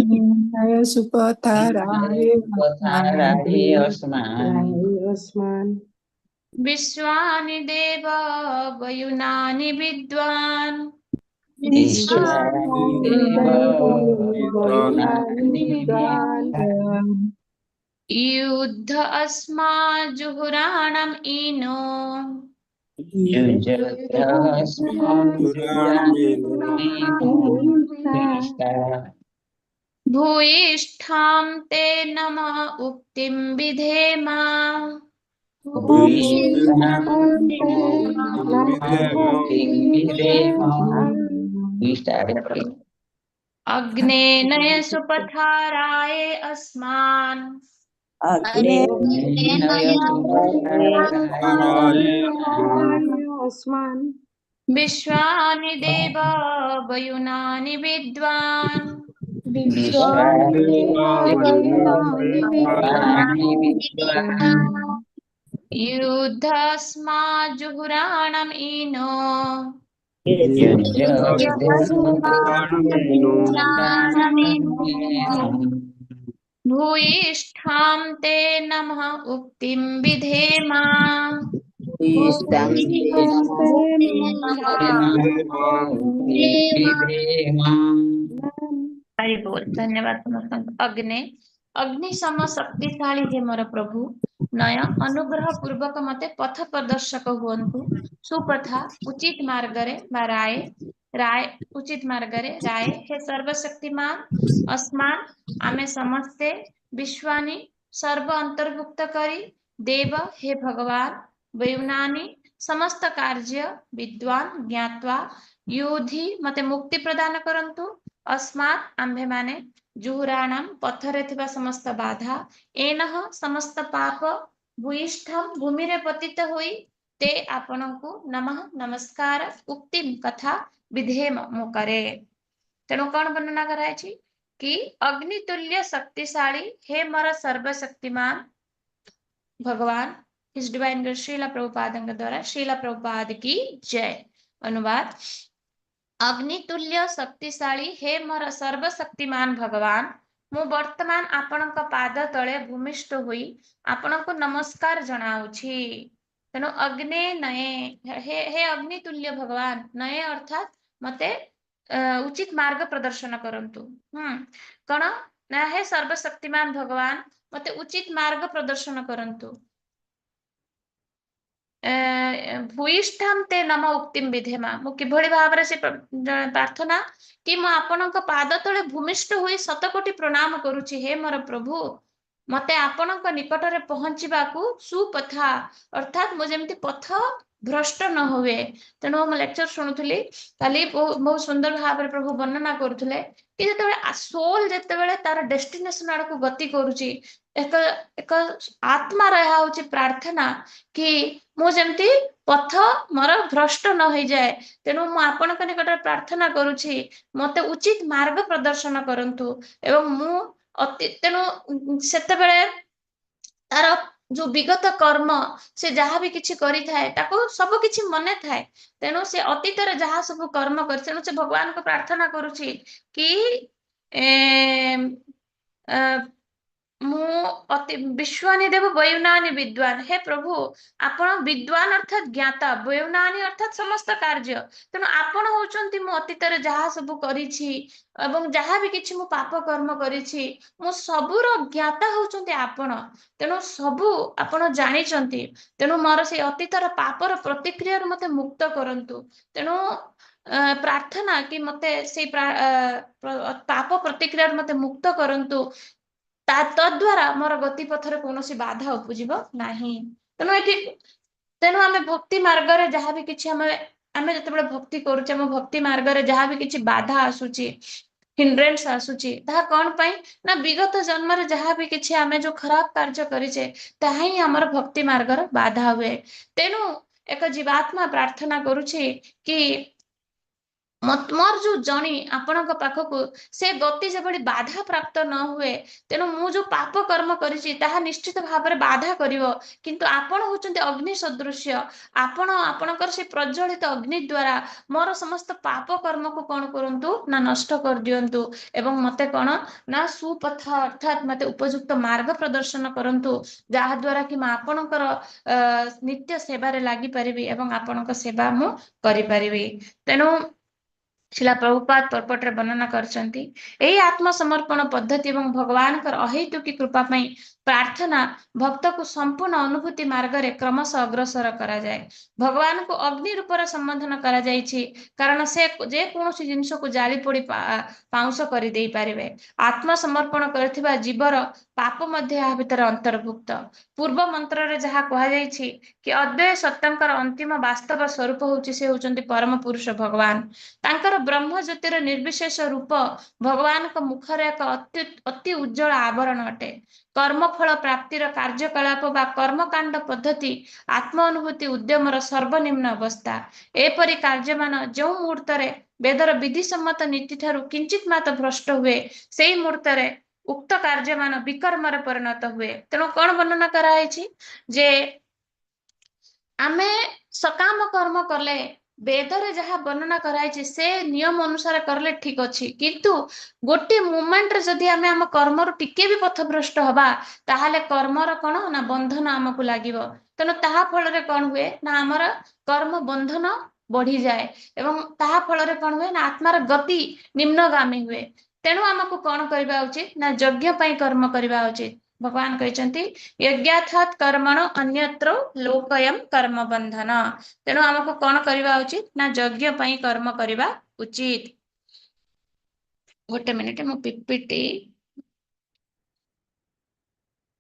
ନୟ ସୁପଥାରାୟ ପଥାରାୟ ଅସ୍ମାନ ଅସ୍ମାନ ବିଶ୍ୱାନି ଦେବ ବୟୁନାନି ବିଦ୍ୱାନ ବିଶ୍ୱାନି ଦେବ ବୟୁନାନି ବିଦ୍ୱାନ ୟୁଦ୍ଧ ଅସ୍ମା ଜୁହୁରାଣମ ଇନୋ ଭୂୟିଷ୍ଠାಂ ତେ ନମ ଉକ୍ତିಂ ବିଧେମା। ଅଗ୍ନେ ନୟ ସୁପଥାରାୟ ଅସ୍ମାନ୍ ବିଶ୍ୱାନି ଦେବ ବୟୁନାନି ବିଦ୍ୱାନ୍ ୟୁଦ୍ଧସ୍ମା ଜୁହୁରାଣମ ଇନୋ ଭୂୟିଷ୍ଠାं ते नमः उक्तिं विधेमा। ହରି ବୋଲ। ଧନ୍ୟବାଦ ସମସ୍ତଙ୍କୁ। ଅଗ୍ନେ ଅଗ୍ନି ସମ ଶକ୍ତିଶାଳୀ ହେ ମୋର ପ୍ରଭୁ, ନୟ ଅନୁଗ୍ରହ ପୂର୍ବକ ମତେ ପଥ ପ୍ରଦର୍ଶକ ହୁଅନ୍ତୁ। ସୁପଥା ଉଚିତ ମାର୍ଗରେ ବା ରାୟ, ରାୟ ଉଚିତ ମାର୍ଗରେ ରାୟ ହେ ସର୍ବଶକ୍ତିମାନ ଅସ୍ମାନ ଆମେ ସମସ୍ତେ ବିଶ୍ୱାନୀ ସର୍ବ ଅନ୍ତର୍ଭୁକ୍ତ କରି ଦେବ ହେ ଭଗବାନ ବୟୁନାନି ସମସ୍ତ କାର୍ଯ୍ୟ ବିଦ୍ୱାନ ଜ୍ଞାତ୍ୱା ୟୁଧି ମତେ ମୁକ୍ତି ପ୍ରଦାନ କରନ୍ତୁ। ଅସ୍ମାତ୍ ଆମ୍ଭେମାନେ ଜୁହୁରାଣମ ପଥରେ ଥିବା ସମସ୍ତ ବାଧା ଏନହ ସମସ୍ତ ପାପ ଭୂୟିଷ୍ଠମ ଭୂମିରେ ପତିତ ହୋଇ ତେ ଆପଣଙ୍କୁ ନମଃ ନମସ୍କାର ଉକ୍ତିମ କଥା ବିଧେମ ମୁଁ କରେ। ତେଣୁ କଣ ବର୍ଣ୍ଣନା କରାଯାଇଛି କି ଅଗ୍ନି ତୁଲ୍ୟ ଶକ୍ତିଶାଳୀ ହେ ମୋର ସର୍ବଶକ୍ତିମାନ ଭଗବାନ his divine grace Srila ପ୍ରଭୁପାଦଙ୍କ ଦ୍ୱାରା ଶ୍ରୀଲା ପ୍ରଭୁପାଦ କି ଜୟ। ଅନୁବାଦ ଅଗ୍ନି ତୁଲ୍ୟ ଶକ୍ତିଶାଳୀ ହେ ମୋର ସର୍ବଶକ୍ତିମାନ ଭଗବାନ, ମୁଁ ବର୍ତ୍ତମାନ ଆପଣଙ୍କ ପାଦ ତଳେ ଭୂମିଷ୍ଠ ହୋଇ ଆପଣଙ୍କୁ ନମସ୍କାର ଜଣାଉଛି। ତେଣୁ ଅଗ୍ନେ ନୟେ, ହେ ହେ ଅଗ୍ନି ତୁଲ୍ୟ ଭଗବାନ, ନୟେ ଅର୍ଥାତ୍ ମତେ ଉଚିତ ମାର୍ଗ ପ୍ରଦର୍ଶନ କରନ୍ତୁ। କଣ ନା ହେ ସର୍ବଶକ୍ତିମାନ ଭଗବାନ, ମତେ ଉଚିତ ମାର୍ଗ ପ୍ରଦର୍ଶନ କରନ୍ତୁ। ଭୂୟିଷ୍ଠାମ ତେ ନମ ଉକ୍ତିମ ବିଧେମା, ମୁଁ କିଭଳି ଭାବରେ ସେ ପ୍ରାର୍ଥନା କି ମୁଁ ଆପଣଙ୍କ ପାଦ ତଳେ ଭୂମିଷ୍ଠ ହୋଇ ଶତକୋଟି ପ୍ରଣାମ କରୁଛି। ହେ ମୋର ପ୍ରଭୁ, ମତେ ଆପଣଙ୍କ ନିକଟରେ ପହଞ୍ଚିବାକୁ ସୁପଥା, ଅର୍ଥାତ୍ ମୁଁ ଯେମିତି ପଥ ଭ୍ରଷ୍ଟ ନ ହୁଏ। ତେଣୁ ମୁଁ ଲେକ୍ଚର ଶୁଣୁଥିଲି କାଲି, ବହୁତ ସୁନ୍ଦର ଭାବରେ ପ୍ରଭୁ ବର୍ଣ୍ଣନା କରୁଥିଲେ କି ଯେତେବେଳେ ସୋଲ ଯେତେବେଳେ ତାର ଡେଷ୍ଟିନେସନ ଆଡକୁ ଗତି କରୁଛି, ଏକ ଏକ ଆତ୍ମାର ଏହା ହଉଛି ପ୍ରାର୍ଥନା କି ମୁଁ ଯେମିତି ପଥ ମୋର ଭ୍ରଷ୍ଟ ନ ହେଇଯାଏ। ତେଣୁ ମୁଁ ଆପଣଙ୍କ ନିକଟରେ ପ୍ରାର୍ଥନା କରୁଛି, ମତେ ଉଚିତ ମାର୍ଗ ପ୍ରଦର୍ଶନ କରନ୍ତୁ। ଏବଂ ମୁଁ ଅତି ତେଣୁ ସେତେବେଳେ ତାର ଯୋଉ ବିଗତ କର୍ମ, ସେ ଯାହା ବି କିଛି କରିଥାଏ ତାକୁ ସବୁ କିଛି ମନେ ଥାଏ। ତେଣୁ ସେ ଅତୀତରେ ଯାହା ସବୁ କର୍ମ କରି, ତେଣୁ ସେ ଭଗବାନଙ୍କୁ ପ୍ରାର୍ଥନା କରୁଛି କି ମୁଁ ଅତି ବିଶ୍ୱାନୀ ଦେବ ବୟୁନାନୀ ବିଦ୍ୱାନ, ହେ ପ୍ରଭୁ ଆପଣ ବିଦ୍ୱାନ ଅର୍ଥାତ୍ ଜ୍ଞାତା, ବୟୁନାନୀ ଅର୍ଥାତ୍ ସମସ୍ତ କାର୍ଯ୍ୟ। ତେଣୁ ଆପଣ ହଉଛନ୍ତି ମୁଁ ଅତୀତରେ ଯାହା ସବୁ କରିଛି ଏବଂ ଯାହା ବି କିଛି ମୁଁ ପାପ କର୍ମ କରିଛି, ମୁଁ ସବୁର ଜ୍ଞାତା ହଉଛନ୍ତି ଆପଣ। ତେଣୁ ସବୁ ଆପଣ ଜାଣିଛନ୍ତି। ତେଣୁ ମୋର ସେଇ ଅତୀତର ପାପର ପ୍ରତିକ୍ରିୟାରୁ ମତେ ମୁକ୍ତ କରନ୍ତୁ। ତେଣୁ ପ୍ରାର୍ଥନା କି ମତେ ସେଇ ପାପ ପ୍ରତିକ୍ରିୟାରୁ ମତେ ମୁକ୍ତ କରନ୍ତୁ, ତା ତଦ୍ୱାରା ମୋର ଗତି ପଥରେ କୌଣସି ବାଧା ଉପୁଜିବ ନାହିଁ। ତେଣୁ ଏଠି ତେଣୁ ଆମେ ଭକ୍ତି ମାର୍ଗରେ ଯାହା ବି କିଛି ଆମେ ଯେତେବେଳେ ଭକ୍ତି କରୁଛେ, ଆମ ଭକ୍ତି ମାର୍ଗରେ ଯାହା ବି କିଛି ବାଧା ଆସୁଛି, ହିଣ୍ଡ୍ରେନ୍ସ ଆସୁଛି, ତାହା କଣ ପାଇଁ ନା ବିଗତ ଜନ୍ମରେ ଯାହା ବି କିଛି ଆମେ ଯୋଉ ଖରାପ କାର୍ଯ୍ୟ କରିଛେ, ତାହା ହିଁ ଆମର ଭକ୍ତି ମାର୍ଗର ବାଧା ହୁଏ। ତେଣୁ ଏକ ଜୀବାତ୍ମା ପ୍ରାର୍ଥନା କରୁଛି କି ମୋର ଯୋଉ ଜଣି ଆପଣଙ୍କ ପାଖକୁ ସେ ଗତି ଯେଭଳି ବାଧା ପ୍ରାପ୍ତ ନ ହୁଏ। ତେଣୁ ମୁଁ ଯୋଉ ପାପ କର୍ମ କରିଛି ତାହା ନିଶ୍ଚିତ ଭାବରେ ବାଧା କରିବ, କିନ୍ତୁ ଆପଣ ହଉଛନ୍ତି ଅଗ୍ନି ସଦୃଶ୍ୟ। ଆପଣ ଆପଣଙ୍କର ସେ ପ୍ରଜ୍ୱଳିତ ଅଗ୍ନି ଦ୍ଵାରା ମୋର ସମସ୍ତ ପାପ କର୍ମକୁ କଣ କରନ୍ତୁ ନା ନଷ୍ଟ କରିଦିଅନ୍ତୁ, ଏବଂ ମତେ କଣ ନା ସୁପଥ ଅର୍ଥାତ୍ ମତେ ଉପଯୁକ୍ତ ମାର୍ଗ ପ୍ରଦର୍ଶନ କରନ୍ତୁ, ଯାହା ଦ୍ଵାରା କି ମୁଁ ଆପଣଙ୍କର ନିତ୍ୟ ସେବାରେ ଲାଗିପାରିବି ଏବଂ ଆପଣଙ୍କ ସେବା ମୁଁ କରିପାରିବି। ତେଣୁ ଶ୍ରୀଲା ପ୍ରଭୁପାଦ ପର୍ପଟରେ ବର୍ଣ୍ଣନା କରିଛନ୍ତି ଏହି ଆତ୍ମସମର୍ପଣ ପଦ୍ଧତି ଏବଂ ଭଗବାନଙ୍କର ଅହୈତୁକୀ କୃପା ପାଇଁ ପ୍ରାର୍ଥନା ଭକ୍ତକୁ ସମ୍ପୂର୍ଣ୍ଣ ଅନୁଭୂତି ମାର୍ଗରେ କ୍ରମଶଃ ଅଗ୍ରସର କରାଯାଏ। ଭଗବାନଙ୍କୁ ଅଗ୍ନି ରୂପରେ ସମ୍ବୋଧନ କରାଯାଇଛି, କାରଣ ସେ ଯେକୌଣସି ଜିନିଷକୁ ଜାଳି ପୋଡ଼ି ପାଉଁଶ କରିଦେଇ ପାରିବେ। ଆତ୍ମସମର୍ପଣ କରିଥିବା ଜୀବର ପାପ ମଧ୍ୟ ଏହା ଭିତରେ ଅନ୍ତର୍ଭୁକ୍ତ। ପୂର୍ବ ମନ୍ତ୍ରରେ ଯାହା କୁହାଯାଇଛି କି ଅଦ୍ୱୟ ସତ୍ୟଙ୍କର ଅନ୍ତିମ ବାସ୍ତବ ସ୍ୱରୂପ ହଉଛି, ସେ ହଉଛନ୍ତି ପରମ ପୁରୁଷ ଭଗବାନ। ତାଙ୍କର ବ୍ରହ୍ମ ଜ୍ୟୋତିର ନିର୍ବିଶେଷ ରୂପ ଭଗବାନଙ୍କ ମୁଖରେ ଏକ ଅତି ଉଜ୍ଜଳ ଆବରଣ ଅଟେ। କର୍ମଫଳ ପ୍ରାପ୍ତିର କାର୍ଯ୍ୟକଳାପ ବା କର୍ମକାଣ୍ଡ ପଦ୍ଧତି ଆତ୍ମ ଅନୁଭୂତି ଉଦ୍ୟମର ସର୍ବନିମ୍ନ ଅବସ୍ଥା। ଏପରି କାର୍ଯ୍ୟମାନ ଯେଉଁ ମୁହୂର୍ତ୍ତରେ ବେଦର ବିଧିସମ୍ମତ ନୀତି ଠାରୁ କିଞ୍ଚିତ ମାତ୍ର ଭ୍ରଷ୍ଟ ହୁଏ, ସେଇ ମୁହୂର୍ତ୍ତରେ ଉକ୍ତ କାର୍ଯ୍ୟମାନ ବିକର୍ମରେ ପରିଣତ ହୁଏ। ତେଣୁ କଣ ବର୍ଣ୍ଣନା କରାଯାଇଛି ଯେ ଆମେ ସକାମ କର୍ମ କଲେ ବେଦରେ ଯାହା ବର୍ଣ୍ଣନା କରାଯାଇଛି ସେ ନିୟମ ଅନୁସାରେ କଲେ ଠିକ ଅଛି, କିନ୍ତୁ ଗୋଟେ ମୁମେଣ୍ଟରେ ଯଦି ଆମେ ଆମ କର୍ମରୁ ଟିକେ ବି ପଥଭ୍ରଷ୍ଟ ହବା, ତାହେଲେ କର୍ମର କଣ ନା ବନ୍ଧନ ଆମକୁ ଲାଗିବ। ତେଣୁ ତାହା ଫଳରେ କଣ ହୁଏ ନା ଆମର କର୍ମ ବନ୍ଧନ ବଢିଯାଏ, ଏବଂ ତାହା ଫଳରେ କଣ ହୁଏ ନା ଆତ୍ମାର ଗତି ନିମ୍ନଗାମୀ ହୁଏ। ତେଣୁ ଆମକୁ କଣ କରିବା ଉଚିତ ନା ଯଜ୍ଞ ପାଇଁ କର୍ମ କରିବା ଉଚିତ। ଭଗବାନ କହିଛନ୍ତି ଯଜ୍ଞାର୍ଥାତ୍ କର୍ମଣ ଅନ୍ୟତ୍ର ଲୋକୟମ୍ କର୍ମ ବନ୍ଧନ। ତେଣୁ ଆମକୁ କଣ କରିବା ଉଚିତ ନା ଯଜ୍ଞ ପାଇଁ କର୍ମ କରିବା ଉଚିତ। ଗୋଟେ ମିନିଟ, ମୁଁ ପିପିଟି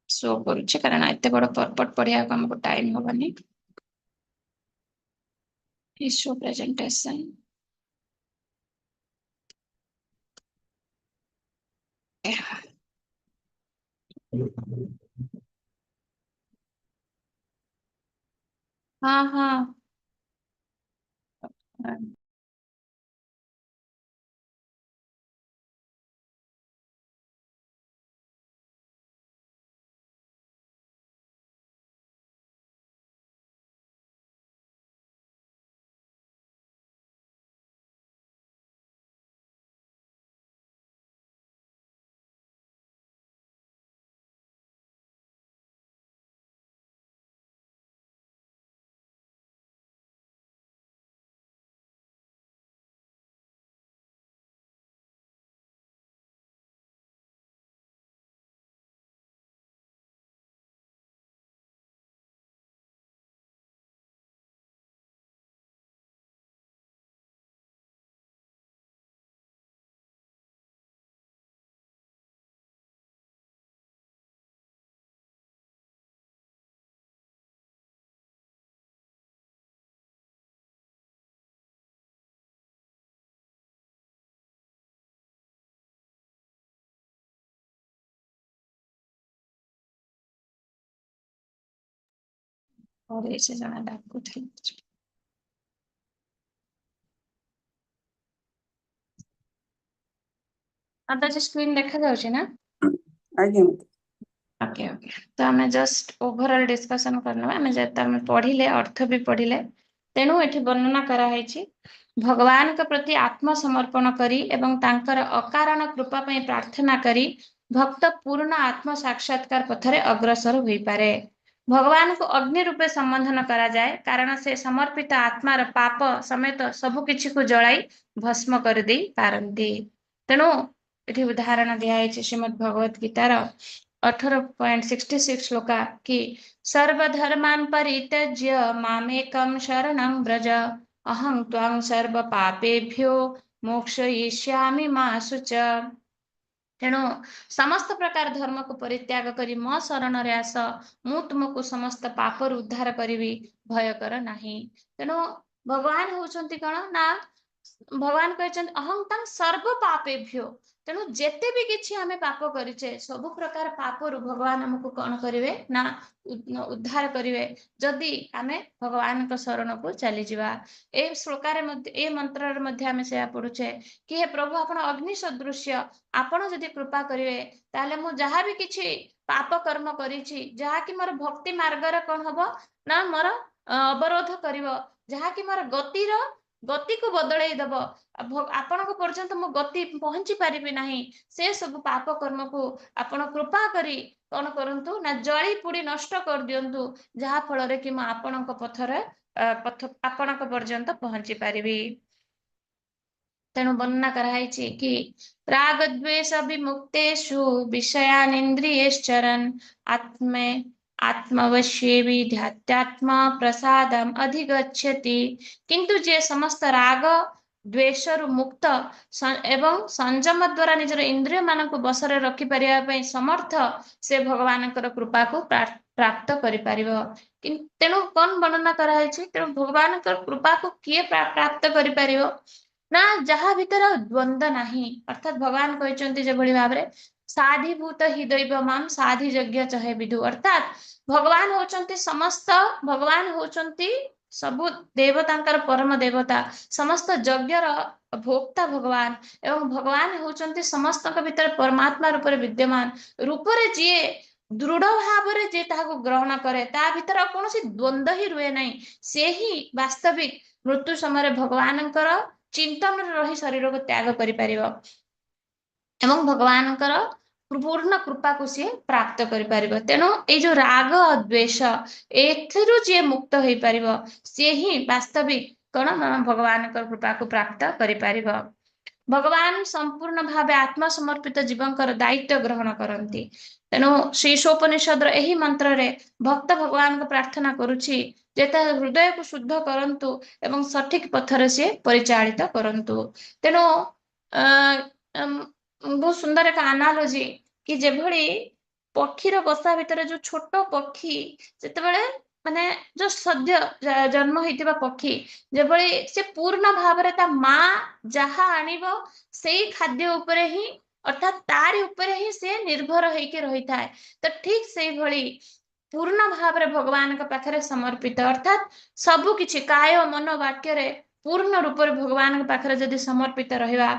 ଶୋ କରୁଛି, କାରଣ ଏତେ ବଡ ପର୍ପଟ ପଢିବାକୁ ଆମକୁ ଟାଇମ ହବନି। Show presentation. ହଁ ହଁ। ଆରେ, ସେ ଜଣେ ଡାକୁଥିଲେ। ମାତାଜୀ, ସ୍କ୍ରିନ୍ ଦେଖାଯାଉଛି ନା? ଆଜ୍ଞା। ଓକେ ଓକେ, ତ ଆମେ ଜଷ୍ଟ ଓଭରଅଲ୍ ଡିସ୍କସନ କରିନେବା। ଆମେ ଯେହେତୁ ଆମେ ପଢିଲେ, ଅର୍ଥ ବି ପଢିଲେ। ତେଣୁ ଏଠି ବର୍ଣ୍ଣନା କରାହେଇଛି, ଭଗବାନଙ୍କ ପ୍ରତି ଆତ୍ମସମର୍ପଣ କରି ଏବଂ ତାଙ୍କର ଅକାରଣ କୃପା ପାଇଁ ପ୍ରାର୍ଥନା କରି ଭକ୍ତ ପୂର୍ଣ୍ଣ ଆତ୍ମ ସାକ୍ଷାତକାର ପଥରେ ଅଗ୍ରସର ହୋଇପାରେ। ଭଗବାନଙ୍କୁ ଅଗ୍ନି ରୂପେ ସମ୍ବୋଧନ କରାଯାଏ, କାରଣ ସେ ସମର୍ପିତ ଆତ୍ମାର ପାପ ସମେତ ସବୁ କିଛିକୁ ଜଳାଇ ଭସ୍ମ କରିଦେଇ ପାରନ୍ତି। ତେଣୁ ଏଠି ଉଦାହରଣ ଦିଆହେଇଛି ଶ୍ରୀମଦ୍ ଭଗବତ ଗୀତାର 18.66 ଶ୍ଲୋକା କି ସର୍ବଧର୍ମାନ ପରିତ୍ୟଜ୍ୟ ମାମେକಂ ଶରଣଂ ବ୍ରଜ ଅହଂ ତ୍ୱାଂ ସର୍ବ ପାପେଭ୍ୟୋ ମୋକ୍ଷୟିଷ୍ୟାମି ମା ଶୁଚ। ତେଣୁ ସମସ୍ତ ପ୍ରକାର ଧର୍ମକୁ ପରିତ୍ୟାଗ କରି ମୋ ଶରଣରେ ଆସ, ମୁଁ ତୁମକୁ ସମସ୍ତ ପାପରୁ ଉଦ୍ଧାର କରିବି, ଭୟ କର ନାହିଁ। ତେଣୁ ଭଗବାନ ହଉଛନ୍ତି କଣ ନା, ଭଗବାନ କହିଛନ୍ତି ଅହଂ ତ୍ୱାଂ ସର୍ବ ପାପେଭ୍ୟୋ। ତେଣୁ ଯେତେ ବି କିଛି ଆମେ ପାପ କରିଛେ, ସବୁ ପ୍ରକାର ପାପରୁ ଭଗବାନ ଆମକୁ କଣ କରିବେ ନା ଉଦ୍ଧାର କରିବେ, ଯଦି ଆମେ ଭଗବାନଙ୍କ ଶରଣକୁ ଚାଲିଯିବା। ଏ ଶ୍ଲୋକାରେ ମଧ୍ୟ, ଏ ମନ୍ତ୍ରରେ ମଧ୍ୟ ଆମେ ସେୟା ପଢୁଛେ କି ହେ ପ୍ରଭୁ, ଆପଣ ଅଗ୍ନି ସଦୃଶ୍ୟ। ଆପଣ ଯଦି କୃପା କରିବେ, ତାହେଲେ ମୁଁ ଯାହା ବି କିଛି ପାପ କର୍ମ କରିଛି, ଯାହାକି ମୋର ଭକ୍ତି ମାର୍ଗରେ କଣ ହବ ନା ମୋର ଅବରୋଧ କରିବ, ଯାହାକି ମୋର ଗତିକୁ ବଦଳେଇ ଦବ, ଆପଣଙ୍କ ପର୍ଯ୍ୟନ୍ତ ମୁଁ ଗତି ପହଞ୍ଚି ପାରିବି ନାହିଁ, ସେ ସବୁ ପାପ କର୍ମକୁ ଆପଣ କୃପା କରି କଣ କରନ୍ତୁ ନା ଜଳି ପୋଡି ନଷ୍ଟ କରିଦିଅନ୍ତୁ, ଯାହା ଫଳରେ କି ମୁଁ ଆପଣଙ୍କ ପଥରେ ପଥ ଆପଣଙ୍କ ପର୍ଯ୍ୟନ୍ତ ପହଞ୍ଚି ପାରିବି। ତେଣୁ ବର୍ଣ୍ଣନା କରାହେଇଛି କି ରାଗ ଦ୍ୱେଷ ବିମୁକ୍ତେଷୁ ବିଷୟାନିନ୍ଦ୍ରିୟେଶ୍ଚରନ୍ ଆତ୍ମେ ଆତ୍ମବଶ୍ୟେ ବିଧ୍ୟାତ୍ମା ପ୍ରସାଦମ ଅଧିଗଚ୍ଛତି। କିନ୍ତୁ ଯିଏ ସମସ୍ତ ରାଗ ଦ୍ୱେଷରୁ ମୁକ୍ତ ଏବଂ ସଂଯମ ଦ୍ଵାରା ନିଜର ଇନ୍ଦ୍ରିୟ ମାନଙ୍କୁ ବଶରେ ରଖିପାରିବା ପାଇଁ ସମର୍ଥ, ସେ ଭଗବାନଙ୍କର କୃପାକୁ ପ୍ରାପ୍ତ କରିପାରିବ। ତେଣୁ କଣ ବର୍ଣ୍ଣନା କରାହେଇଛି? ତେଣୁ ଭଗବାନଙ୍କର କୃପାକୁ କିଏ ପ୍ରାପ୍ତ କରିପାରିବ ନା ଯାହା ଭିତରେ ଆଉ ଦ୍ୱନ୍ଦ୍ୱ ନାହିଁ। ଅର୍ଥାତ୍ ଭଗବାନ କହିଛନ୍ତି ଯେଭଳି ଭାବରେ ସାଧିଭୂତ ହି ଦୈବ ମାମ ସାଧି ଯଜ୍ଞ ଚହେ ବିଧୁ। ଅର୍ଥାତ୍ ଭଗବାନ ହଉଛନ୍ତି ସମସ୍ତ, ଭଗବାନ ହଉଛନ୍ତି ସବୁ ଦେବତାଙ୍କର ପରମ ଦେବତା, ସମସ୍ତ ଯଜ୍ଞର ଭୋକ୍ତା ଭଗବାନ, ଏବଂ ଭଗବାନ ହଉଛନ୍ତି ସମସ୍ତଙ୍କ ଭିତରେ ପରମାତ୍ମା ରୂପରେ ବିଦ୍ୟମାନ ରୂପରେ। ଯିଏ ଦୃଢ ଭାବରେ ଯିଏ ତାହାକୁ ଗ୍ରହଣ କରେ, ତା ଭିତରେ ଆଉ କୌଣସି ଦ୍ୱନ୍ଦ୍ୱ ହିଁ ରୁହେ ନାହିଁ। ସେ ହିଁ ବାସ୍ତବିକ ମୃତ୍ୟୁ ସମୟରେ ଭଗବାନଙ୍କର ଚିନ୍ତନରେ ରହି ଶରୀରକୁ ତ୍ୟାଗ କରିପାରିବ ଏବଂ ଭଗବାନଙ୍କର ପୂର୍ଣ୍ଣ କୃପାକୁ ସିଏ ପ୍ରାପ୍ତ କରିପାରିବ। ତେଣୁ ଏଇ ଯୋଉ ରାଗ ଆଉ ଦ୍ୱେଷ, ଏଥିରୁ ଯିଏ ମୁକ୍ତ ହେଇପାରିବ, ସିଏ ହିଁ ବାସ୍ତବିକ କଣ ନା ଭଗବାନଙ୍କର କୃପାକୁ ପ୍ରାପ୍ତ କରିପାରିବ। ଭଗବାନ ସମ୍ପୂର୍ଣ୍ଣ ଭାବେ ଆତ୍ମସମର୍ପିତ ଜୀବଙ୍କର ଦାୟିତ୍ୱ ଗ୍ରହଣ କରନ୍ତି। ତେଣୁ ଶ୍ରୀ ଈଶୋପନିଷଦର ଏହି ମନ୍ତ୍ରରେ ଭକ୍ତ ଭଗବାନଙ୍କୁ ପ୍ରାର୍ଥନା କରୁଛି ଯେ ତା ହୃଦୟକୁ ଶୁଦ୍ଧ କରନ୍ତୁ ଏବଂ ସଠିକ ପଥରେ ସିଏ ପରିଚାଳିତ କରନ୍ତୁ। ତେଣୁ ବହୁତ ସୁନ୍ଦର ଏକ ଆନାଲୋଜି କି ଯେଭଳି ପକ୍ଷୀର ବସା ଭିତରେ ଯୋଉ ଛୋଟ ପକ୍ଷୀ, ଯେତେବେଳେ ମାନେ ଯୋଉ ସଦ୍ୟ ଜନ୍ମ ହେଇଥିବା ପକ୍ଷୀ, ଯେଭଳି ସେ ପୂର୍ଣ୍ଣ ଭାବରେ ତା ମା ଯାହା ଆଣିବ ସେଇ ଖାଦ୍ୟ ଉପରେ ହିଁ, ଅର୍ଥାତ୍ ତାରି ଉପରେ ହିଁ ସେ ନିର୍ଭର ହେଇକି ରହିଥାଏ, ତ ଠିକ ସେଇଭଳି ପୂର୍ଣ୍ଣ ଭାବରେ ଭଗବାନଙ୍କ ପାଖରେ ସମର୍ପିତ, ଅର୍ଥାତ୍ ସବୁ କିଛି କାୟ ମନ ବାକ୍ୟରେ ପୂର୍ଣ୍ଣ ରୂପରେ ଭଗବାନଙ୍କ ପାଖରେ ଯଦି ସମର୍ପିତ ରହିବା,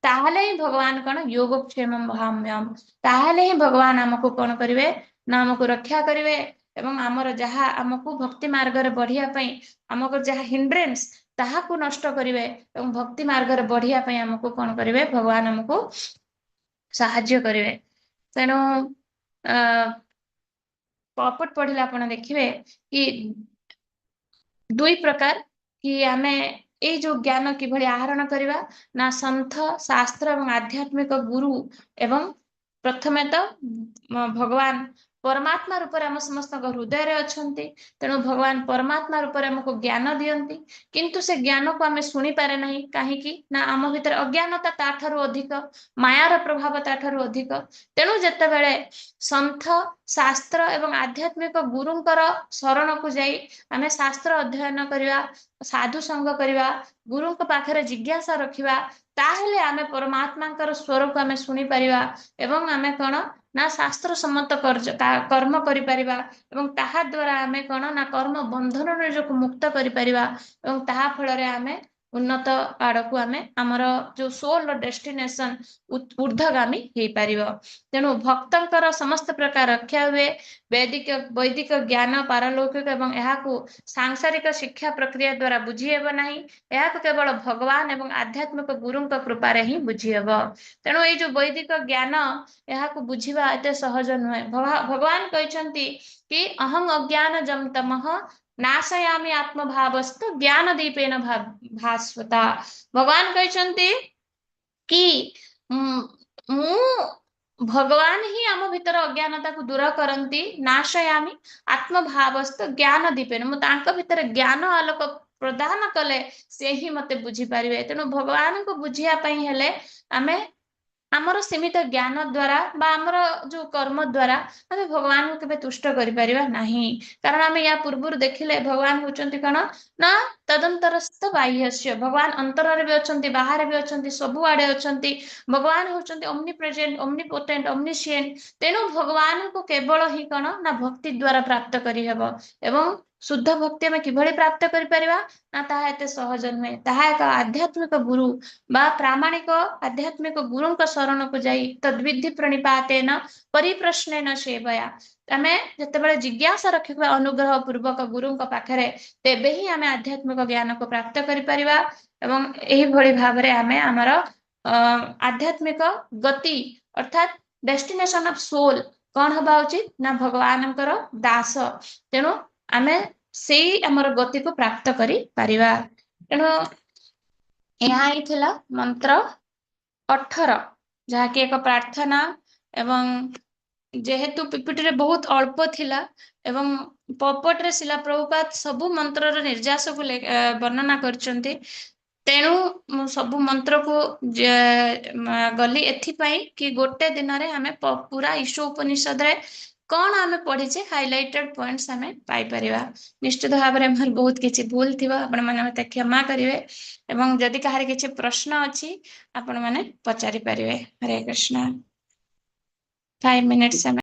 ତାହେଲେ ହିଁ ଭଗବାନ କଣ ଯୋଗକ୍ଷେମ ବହାମ୍ୟହମ୍। ତାହେଲେ ହିଁ ଭଗବାନ ଆମକୁ କଣ କରିବେ ନା ଆମକୁ ରକ୍ଷା କରିବେ ଏବଂ ଆମର ଯାହା ଆମକୁ ଭକ୍ତି ମାର୍ଗରେ ବଢିବା ପାଇଁ ଆମକୁ ଯାହା ହିଣ୍ଡ୍ରେନ୍ସ, ତାହାକୁ ନଷ୍ଟ କରିବେ ଏବଂ ଭକ୍ତି ମାର୍ଗରେ ବଢିବା ପାଇଁ ଆମକୁ କଣ କରିବେ, ଭଗବାନ ଆମକୁ ସାହାଯ୍ୟ କରିବେ। ତେଣୁ ପର୍ପୋର୍ଟ ପଢିଲେ ଆପଣ ଦେଖିବେ କି ଦୁଇ ପ୍ରକାର କି ଆମେ ଏଇ ଯୋଉ ଜ୍ଞାନ କିଭଳି ଆହରଣ କରିବା ନା ସନ୍ଥ, ଶାସ୍ତ୍ର ଏବଂ ଆଧ୍ୟାତ୍ମିକ ଗୁରୁ, ଏବଂ ପ୍ରଥମେ ତ ଭଗବାନ ପରମାତ୍ମା ରୂପରେ ଆମ ସମସ୍ତଙ୍କ ହୃଦୟରେ ଅଛନ୍ତି। ତେଣୁ ଭଗବାନ ପରମାତ୍ମା ରୂପରେ ଆମକୁ ଜ୍ଞାନ ଦିଅନ୍ତି, କିନ୍ତୁ ସେ ଜ୍ଞାନକୁ ଆମେ ଶୁଣିପାରେ ନାହିଁ। କାହିଁକି ନା ଆମ ଭିତରେ ଅଜ୍ଞାନତା ତାଠାରୁ ଅଧିକ, ମାୟାର ପ୍ରଭାବ ତାଠାରୁ ଅଧିକ। ତେଣୁ ଯେତେବେଳେ ସନ୍ଥ, ଶାସ୍ତ୍ର ଏବଂ ଆଧ୍ୟାତ୍ମିକ ଗୁରୁଙ୍କର ଶରଣକୁ ଯାଇ ଆମେ ଶାସ୍ତ୍ର ଅଧ୍ୟୟନ କରିବା, ସାଧୁ ସଙ୍ଗ କରିବା, ଗୁରୁଙ୍କ ପାଖରେ ଜିଜ୍ଞାସା ରଖିବା, ତାହେଲେ ଆମେ ପରମାତ୍ମାଙ୍କର ସ୍ୱରକୁ ଆମେ ଶୁଣିପାରିବା ଏବଂ ଆମେ କଣ ନା ଶାସ୍ତ୍ର ସମ୍ମତ କର୍ମ କରିପାରିବା ଏବଂ ତାହା ଦ୍ୱାରା ଆମେ କଣ ନା କର୍ମ ବନ୍ଧନରୁ ନିଜକୁ ମୁକ୍ତ କରିପାରିବା ଏବଂ ତାହା ଫଳରେ ଆମେ ଉନ୍ନତ ଆଡକୁ, ଆମେ ଆମର ଯୋଉ ସୋଲର ଡେଷ୍ଟିନେସନ ଉର୍ଦ୍ଧଗାମୀ ହେଇପାରିବ। ତେଣୁ ଭକ୍ତଙ୍କର ସମସ୍ତ ପ୍ରକାର ରକ୍ଷା ହୁଏ। ବୈଦିକ ଜ୍ଞାନ ପାରଲୌକିକ ଏବଂ ଏହାକୁ ସାଂସାରିକ ଶିକ୍ଷା ପ୍ରକ୍ରିୟା ଦ୍ଵାରା ବୁଝି ହେବ ନାହିଁ। ଏହାକୁ କେବଳ ଭଗବାନ ଏବଂ ଆଧ୍ୟାତ୍ମିକ ଗୁରୁଙ୍କ କୃପାରେ ହିଁ ବୁଝି ହେବ। ତେଣୁ ଏଇ ଯୋଉ ବୈଦିକ ଜ୍ଞାନ, ଏହାକୁ ବୁଝିବା ଏତେ ସହଜ ନୁହେଁ। ଭଗବାନ କହିଛନ୍ତି କି ଅହଂ ଅଜ୍ଞାନ ଜମ ତମଃ ନାଶୟାମି ଆତ୍ମଭାବସ୍ଥ ଜ୍ଞାନ ଦୀପେନ ଭାସ୍ୱତା। ଭଗବାନ କହିଛନ୍ତି କି ମୁଁ ଭଗବାନ ହିଁ ଆମ ଭିତରେ ଅଜ୍ଞାନତାକୁ ଦୂର କରନ୍ତି। ନାଶୟାମି ଆତ୍ମଭାବସ୍ଥ ଜ୍ଞାନ ଦୀପେନ, ମୁଁ ତାଙ୍କ ଭିତରେ ଜ୍ଞାନ ଆଲୋକ ପ୍ରଦାନ କଲେ ସେ ହିଁ ମତେ ବୁଝିପାରିବେ। ତେଣୁ ଭଗବାନଙ୍କୁ ବୁଝିବା ପାଇଁ ହେଲେ ଆମେ ଆମର ସୀମିତ ଜ୍ଞାନ ଦ୍ଵାରା ବା ଆମର ଯୋଉ କର୍ମ ଦ୍ଵାରା ଆମେ ଭଗବାନଙ୍କୁ କେବେ ତୁଷ୍ଟ କରିପାରିବା ନାହିଁ। କାରଣ ଆମେ ୟା ପୂର୍ବରୁ ଦେଖିଲେ, ଭଗବାନ ହଉଛନ୍ତି କଣ ନା ତଦନ୍ତରସ୍ଥ ବାହ୍ୟସ୍ୟ। ଭଗବାନ ଅନ୍ତରରେ ବି ଅଛନ୍ତି, ବାହାରେ ବି ଅଛନ୍ତି, ସବୁଆଡେ ଅଛନ୍ତି। ଭଗବାନ ହଉଛନ୍ତି ଓମନି ପ୍ରେଜେଣ୍ଟ, ଓମନିପୋଟେଣ୍ଟ, ଓମନିସିଏଣ୍ଟ। ତେଣୁ ଭଗବାନଙ୍କୁ କେବଳ ହିଁ କଣ ନା ଭକ୍ତି ଦ୍ଵାରା ପ୍ରାପ୍ତ କରିହେବ। ଏବଂ ଶୁଦ୍ଧ ଭକ୍ତି ଆମେ କିଭଳି ପ୍ରାପ୍ତ କରିପାରିବା ନା ତାହା ଏତେ ସହଜ ନୁହେଁ। ତାହା ଏକ ଆଧ୍ୟାତ୍ମିକ ଗୁରୁ ବା ପ୍ରାମାଣିକ ଆଧ୍ୟାତ୍ମିକ ଗୁରୁଙ୍କ ଶରଣକୁ ଯାଇ ତଦ୍ବିଧି ପ୍ରଣିପାତେନ ପରିପ୍ରଶ୍ନେନ ସେବୟା, ଆମେ ଯେତେବେଳେ ଜିଜ୍ଞାସା ରଖିବା ଅନୁଗ୍ରହ ପୂର୍ବକ ଗୁରୁଙ୍କ ପାଖରେ, ତେବେ ହିଁ ଆମେ ଆଧ୍ୟାତ୍ମିକ ଜ୍ଞାନକୁ ପ୍ରାପ୍ତ କରିପାରିବା ଏବଂ ଏହିଭଳି ଭାବରେ ଆମେ ଆମର ଆଧ୍ୟାତ୍ମିକ ଗତି, ଅର୍ଥାତ୍ ଡେଷ୍ଟିନେସନ ଅଫ ସୋଲ କଣ ହବା ଉଚିତ ନା ଭଗବାନଙ୍କର ଦାସ। ତେଣୁ ଆମେ ସେଇ ଆମର ଗତିକୁ ପ୍ରାପ୍ତ କରିପାରିବା। ତେଣୁ ଏହା ହିଁ ଥିଲା ମନ୍ତ୍ର 18, ଯାହାକି ଏକ ପ୍ରାର୍ଥନା। ଏବଂ ଯେହେତୁ ପିପିଟିରେ ବହୁତ ଅଳ୍ପ ଥିଲା ଏବଂ ପର୍ପୋର୍ଟରେ ଶ୍ରୀଲ ପ୍ରଭୁପାଦ ସବୁ ମନ୍ତ୍ରର ନିର୍ଯାସକୁ ବର୍ଣ୍ଣନା କରିଛନ୍ତି, ତେଣୁ ମୁଁ ସବୁ ମନ୍ତ୍ରକୁ ଗଲି ଏଥିପାଇଁ କି ଗୋଟେ ଦିନରେ ଆମେ ପୁରା ଈଶ ଉପନିଷଦରେ କଣ ଆମେ ପଢିଛେ, ହାଇଲାଇଟେଡ ପଏଣ୍ଟସ ଆମେ ପାଇପାରିବା। ନିଶ୍ଚିତ ଭାବରେ ମୋର ବହୁତ କିଛି ଭୁଲ ଥିବ, ଆପଣମାନେ ମତେ କ୍ଷମା କରିବେ ଏବଂ ଯଦି କାହାର କିଛି ପ୍ରଶ୍ନ ଅଛି, ଆପଣମାନେ ପଚାରି ପାରିବେ। ହରେ କୃଷ୍ଣ। 5 ମିନିଟ୍ସ ଆମେ